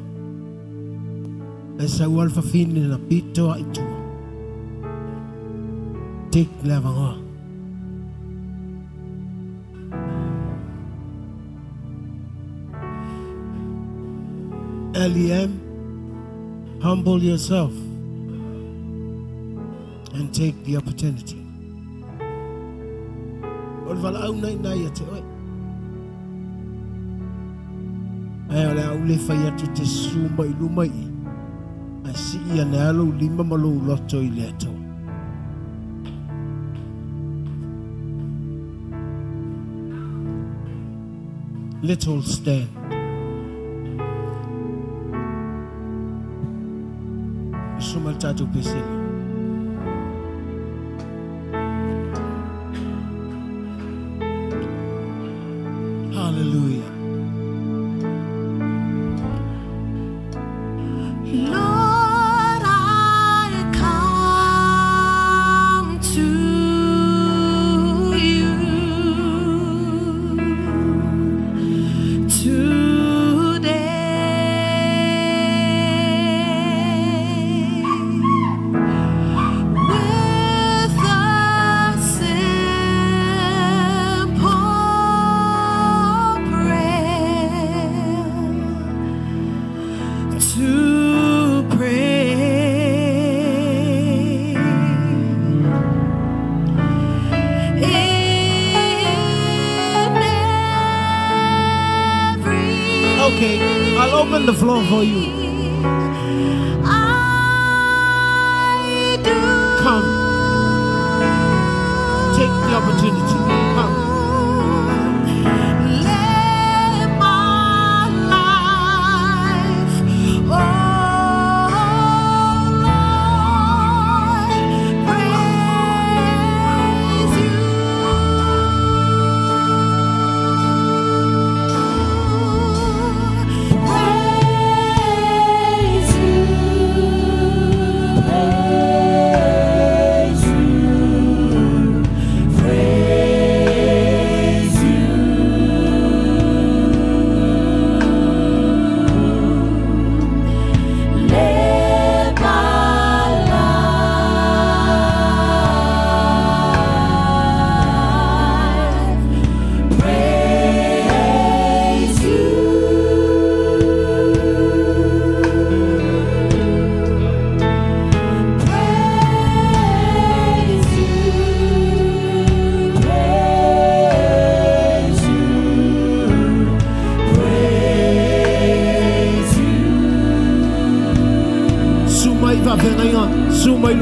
E sau al fafine na pito i tua. Take le avanoa. LEM, humble yourself and take the opportunity. O le valaau nei nai ia te oe. Ae o le a ule fai atu te susu mai luma i. Ae sii ane a lou lima ma lou loto i le Atua. Let's all stand. Susu mai le tatou pesele. Hallelujah. Lord, I come to you today with a simple prayer to pray. In every Okay, I'll open the floor for you. I do. Come. Take the opportunity. Come. Let my life, oh Lord, praise you. Praise you.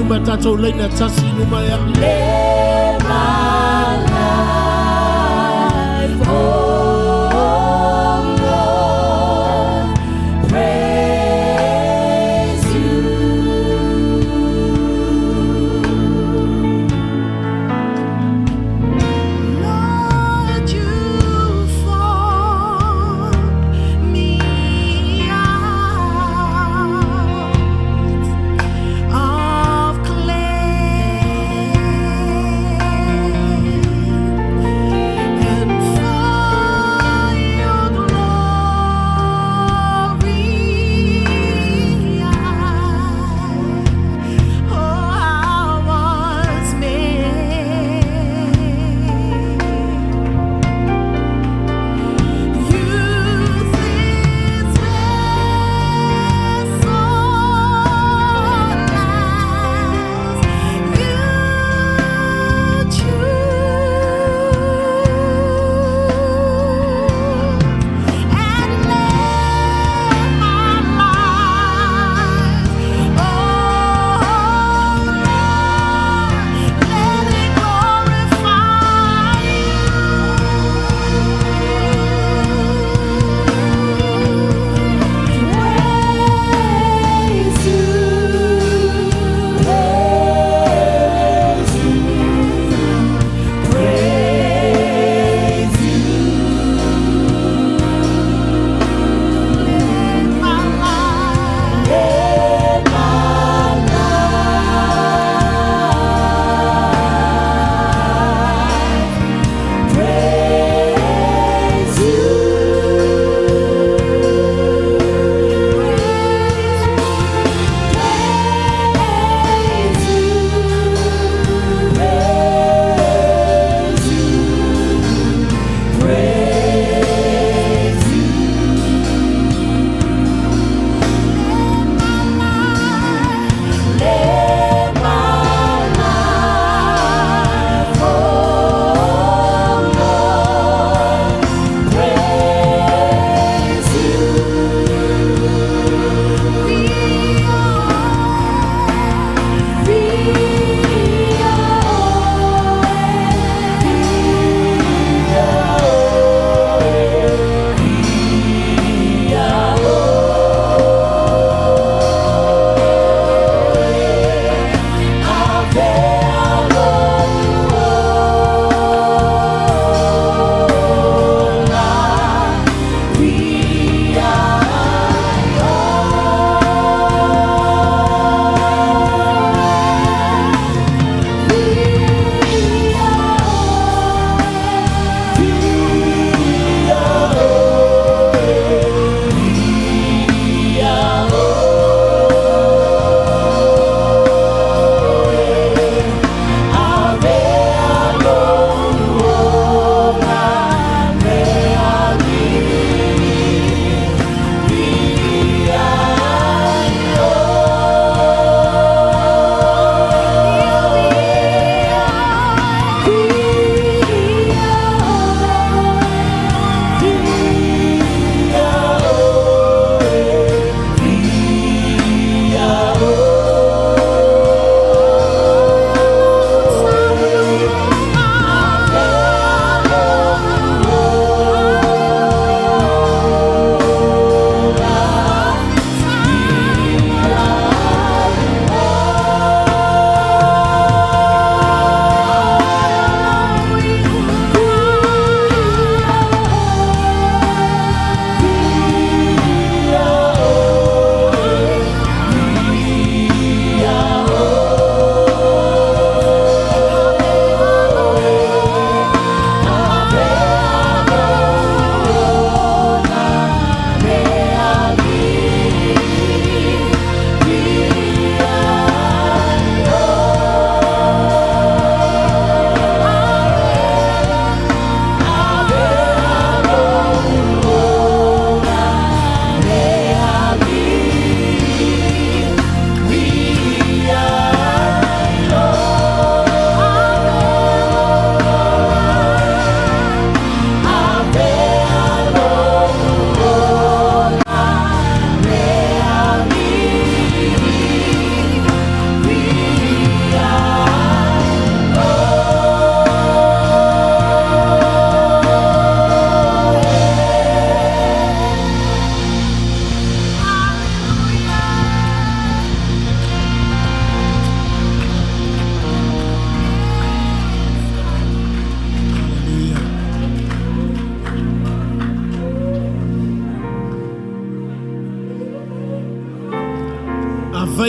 uma tatou laina tasi i luma ia. Live my life, oh Lord, praise you. Lord, you formed me out of clay.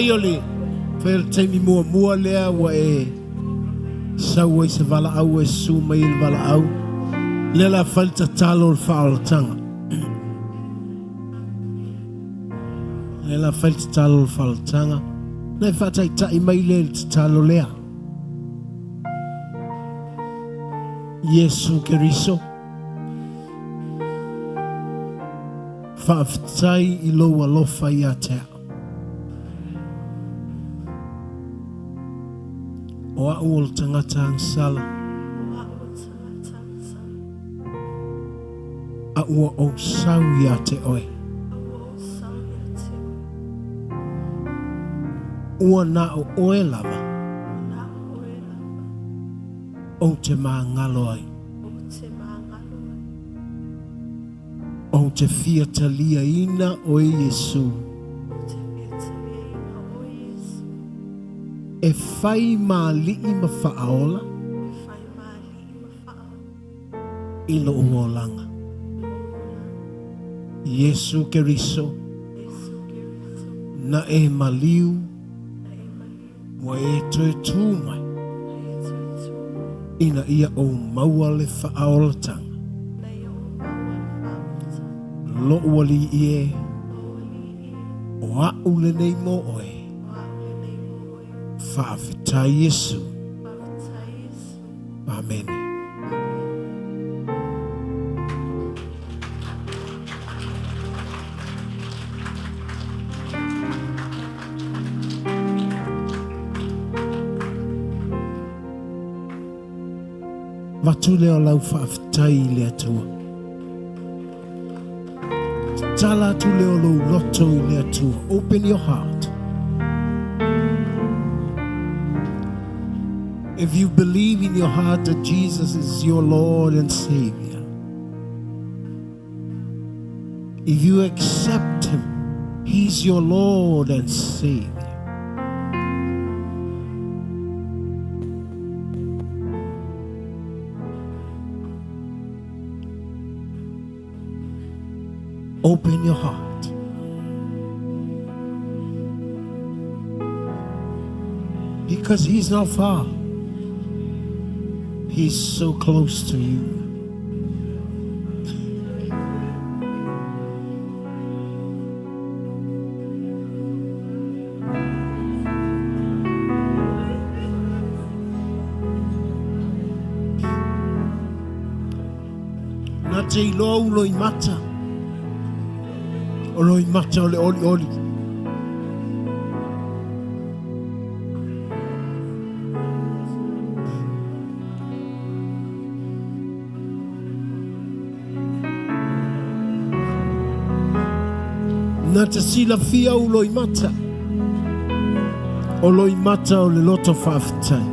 Afai o le fai o le taimi muamua lea ua e sau ai se valaau e susu mai i le valaau, lea la fai le tatalo o le faaolataga. Lea la fai le tatalo o le faaolataga. Na e faataitai mai lea i le tatalo lea. Iesu Keriso, faafetai i lou alofa ia te au. O au o le tagata agasala. A ua ou sau ia te oe. Ua na o oe lava. Ou te magalo ai. Ou te fia taliaina oe Iesu. E fai ma alii ma faaola. I lou olaga. Iesu Keriso. Na e maliu. Ua e toe tū mai. Ina ia ou maua le faaolatanga. Lou Alii e, o a'u lenei mō oe. Faafetai Iesu. Amene. Avatu lea o lau faafetai i le Atua. Tatala atu lea o lou loto i le Atua. Open your heart. If you believe in your heart that Jesus is your Lord and Savior, if you accept Him, He's your Lord and Savior. Open your heart. Because He's not far. He's so close to you. Na te iloa ou loimata, o loimata o le olioli. Na te silafia ou loimata, o loimata o le loto faafetai.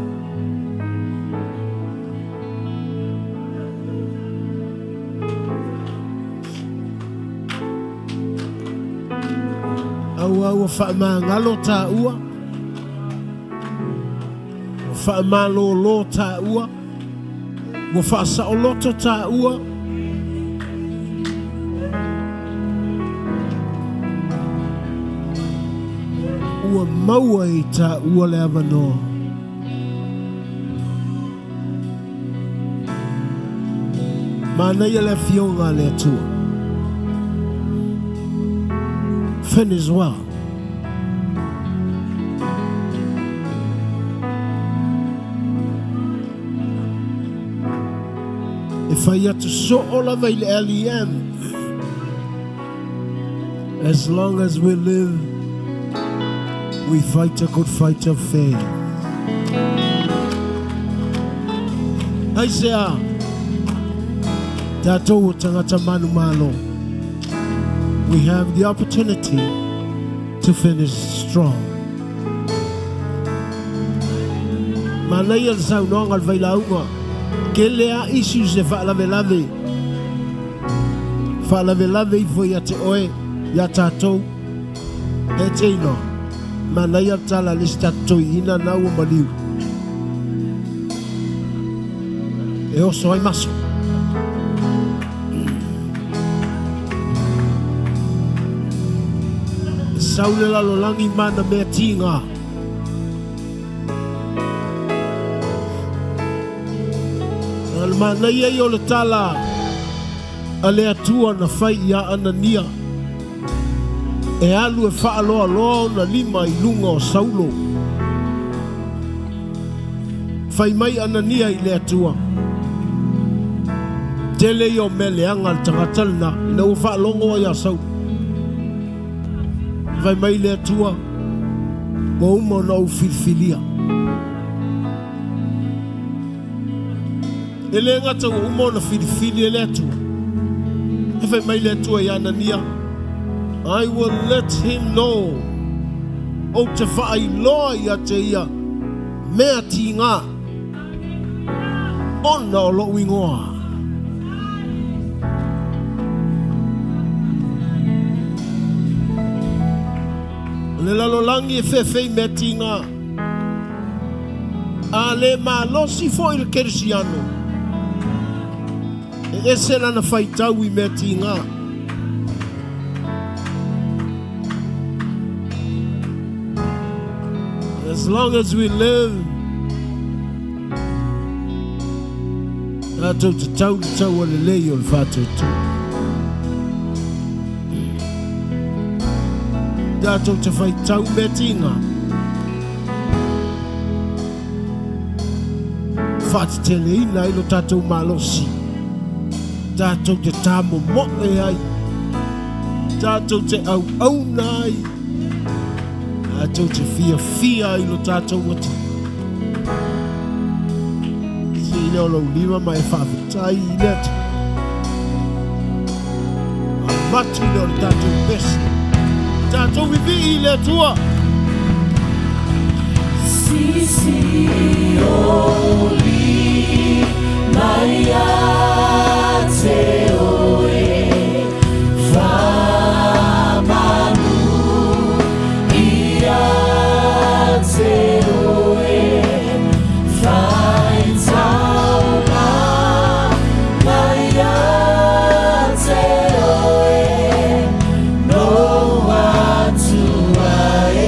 Aua ua faamagalo tāua, ua faamalōlō tāua, ua faasaoloto tāua, ua maua i tāua le avanoa. Manaia le Afioga a le Atua. Finish well. E fai atu soo lava i le LEM. As long as we live, we fight a good fight of faith. Aisea, tātou o tangata manumalo, we have the opportunity to finish strong. Manaia le saunoaga a le failauga, kele a issues e faalavelave. Faalavelave ifo ia te oe, iā tātou, e te iloa. Manaia le tala a le isi tatou toeaina na ua maliu. E oso ai maso. E Sau le lalolagi ma ana mea tigā. A o le manaia ia o le tala a le Atua na fai iā Anania e alu e faaloaloa ona lima i luga o Saulo. Fai mai Anania i le Atua, Tele ia o mea leaga a le tagata lena, ina ua faalogo ai ia Saulo. Fai mai le Atua, Ua uma ona ou filifilia. E le gata ua uma ona filifili e le Atua. E fai mai le Atua iā Anania, I will let him know, ou te faailoa ia te ia mea tigā ona o lou ingoa. O le lalolagi e fefe i mea tigā. A le malosi foi le kerisiano, e ese lana faitau i mea tigā. As long as we live, tatou te tau le taua lelei o le faatuatua. Tatou te faitau mea tigā. Faateteleina ai lo tatou malosi, tatou te tamomoe ai, tatou te auauna ai, tatou te fiafia ai lo tatou Atua. Sii lea o lou lima ma e faafetai i le Atua. Avatu lea o le tatou pese. Tatou vivii i le Atua. Sisi oli mai ia te oe Whamanu ia te oe Whaitauma mai ia te oe No atua e.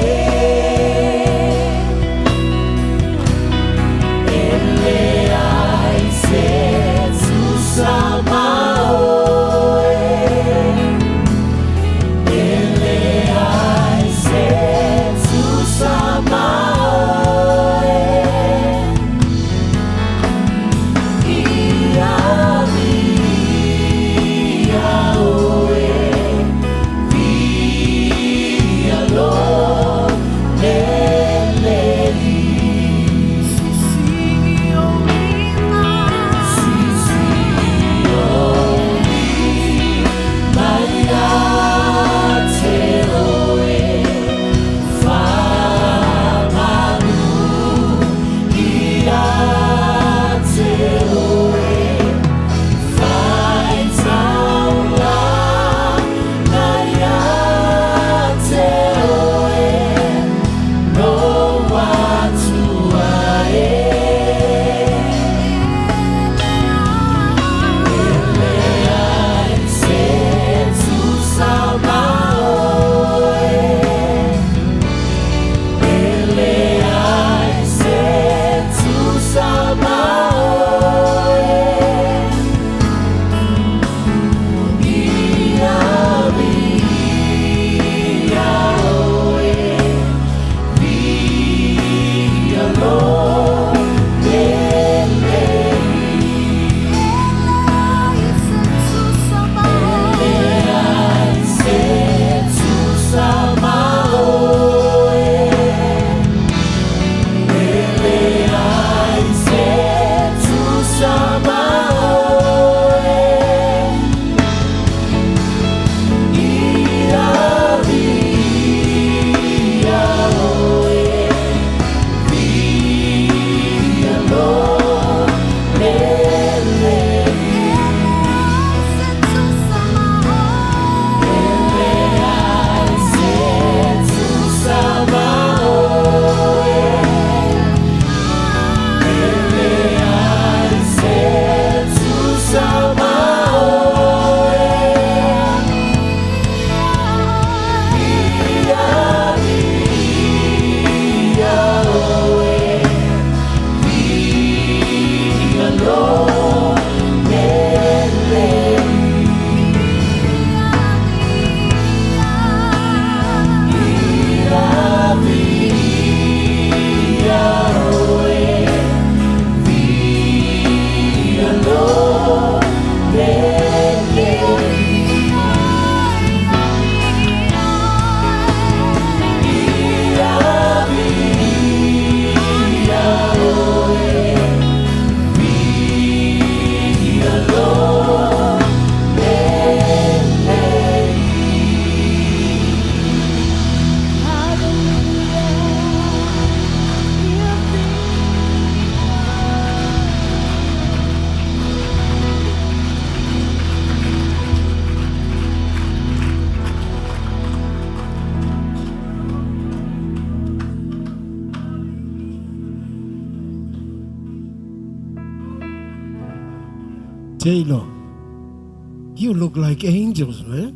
Taylor, you look like angels, man.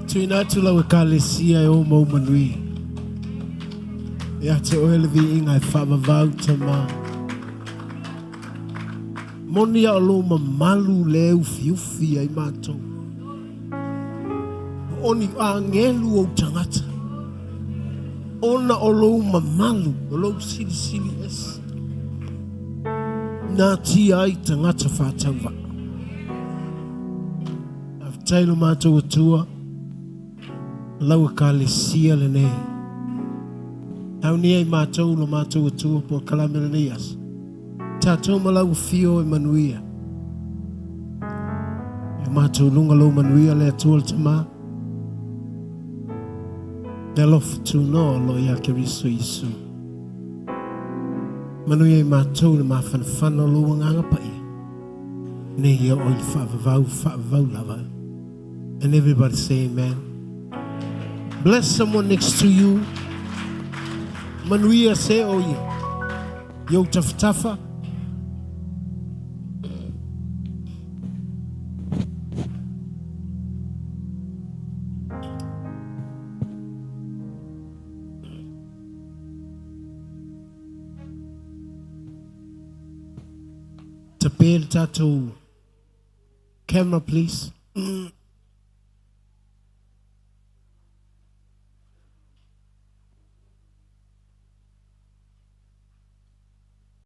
Tuina atu lau ekalesia e o mau manuia. Ia te oe le viiga e faavavau tama. Moni a o lou mamalu le ufiufi ai matou. O ni agelu ou tagata. Ona o lou mamalu, o lou silisili ese. Na tia ai tagata faatauvaa. Faafetai lo matou Atua, lau ekalesia lenei. Aunia i matou lo matou Atua polokalame lenei aso. Tatou ma lau afio e manuia. E matou luga lou manuia le Atua le Tama. Le alofa tunoa o lo ia Keriso Iesu. Manuia i matou le mafanafana o lou agaga paia. Nei ia o i le faavavau, faavavau lava. And everybody say amen. Bless someone next to you. Manuia se o ia. I ou tafatafa. Tape le tatou camera please.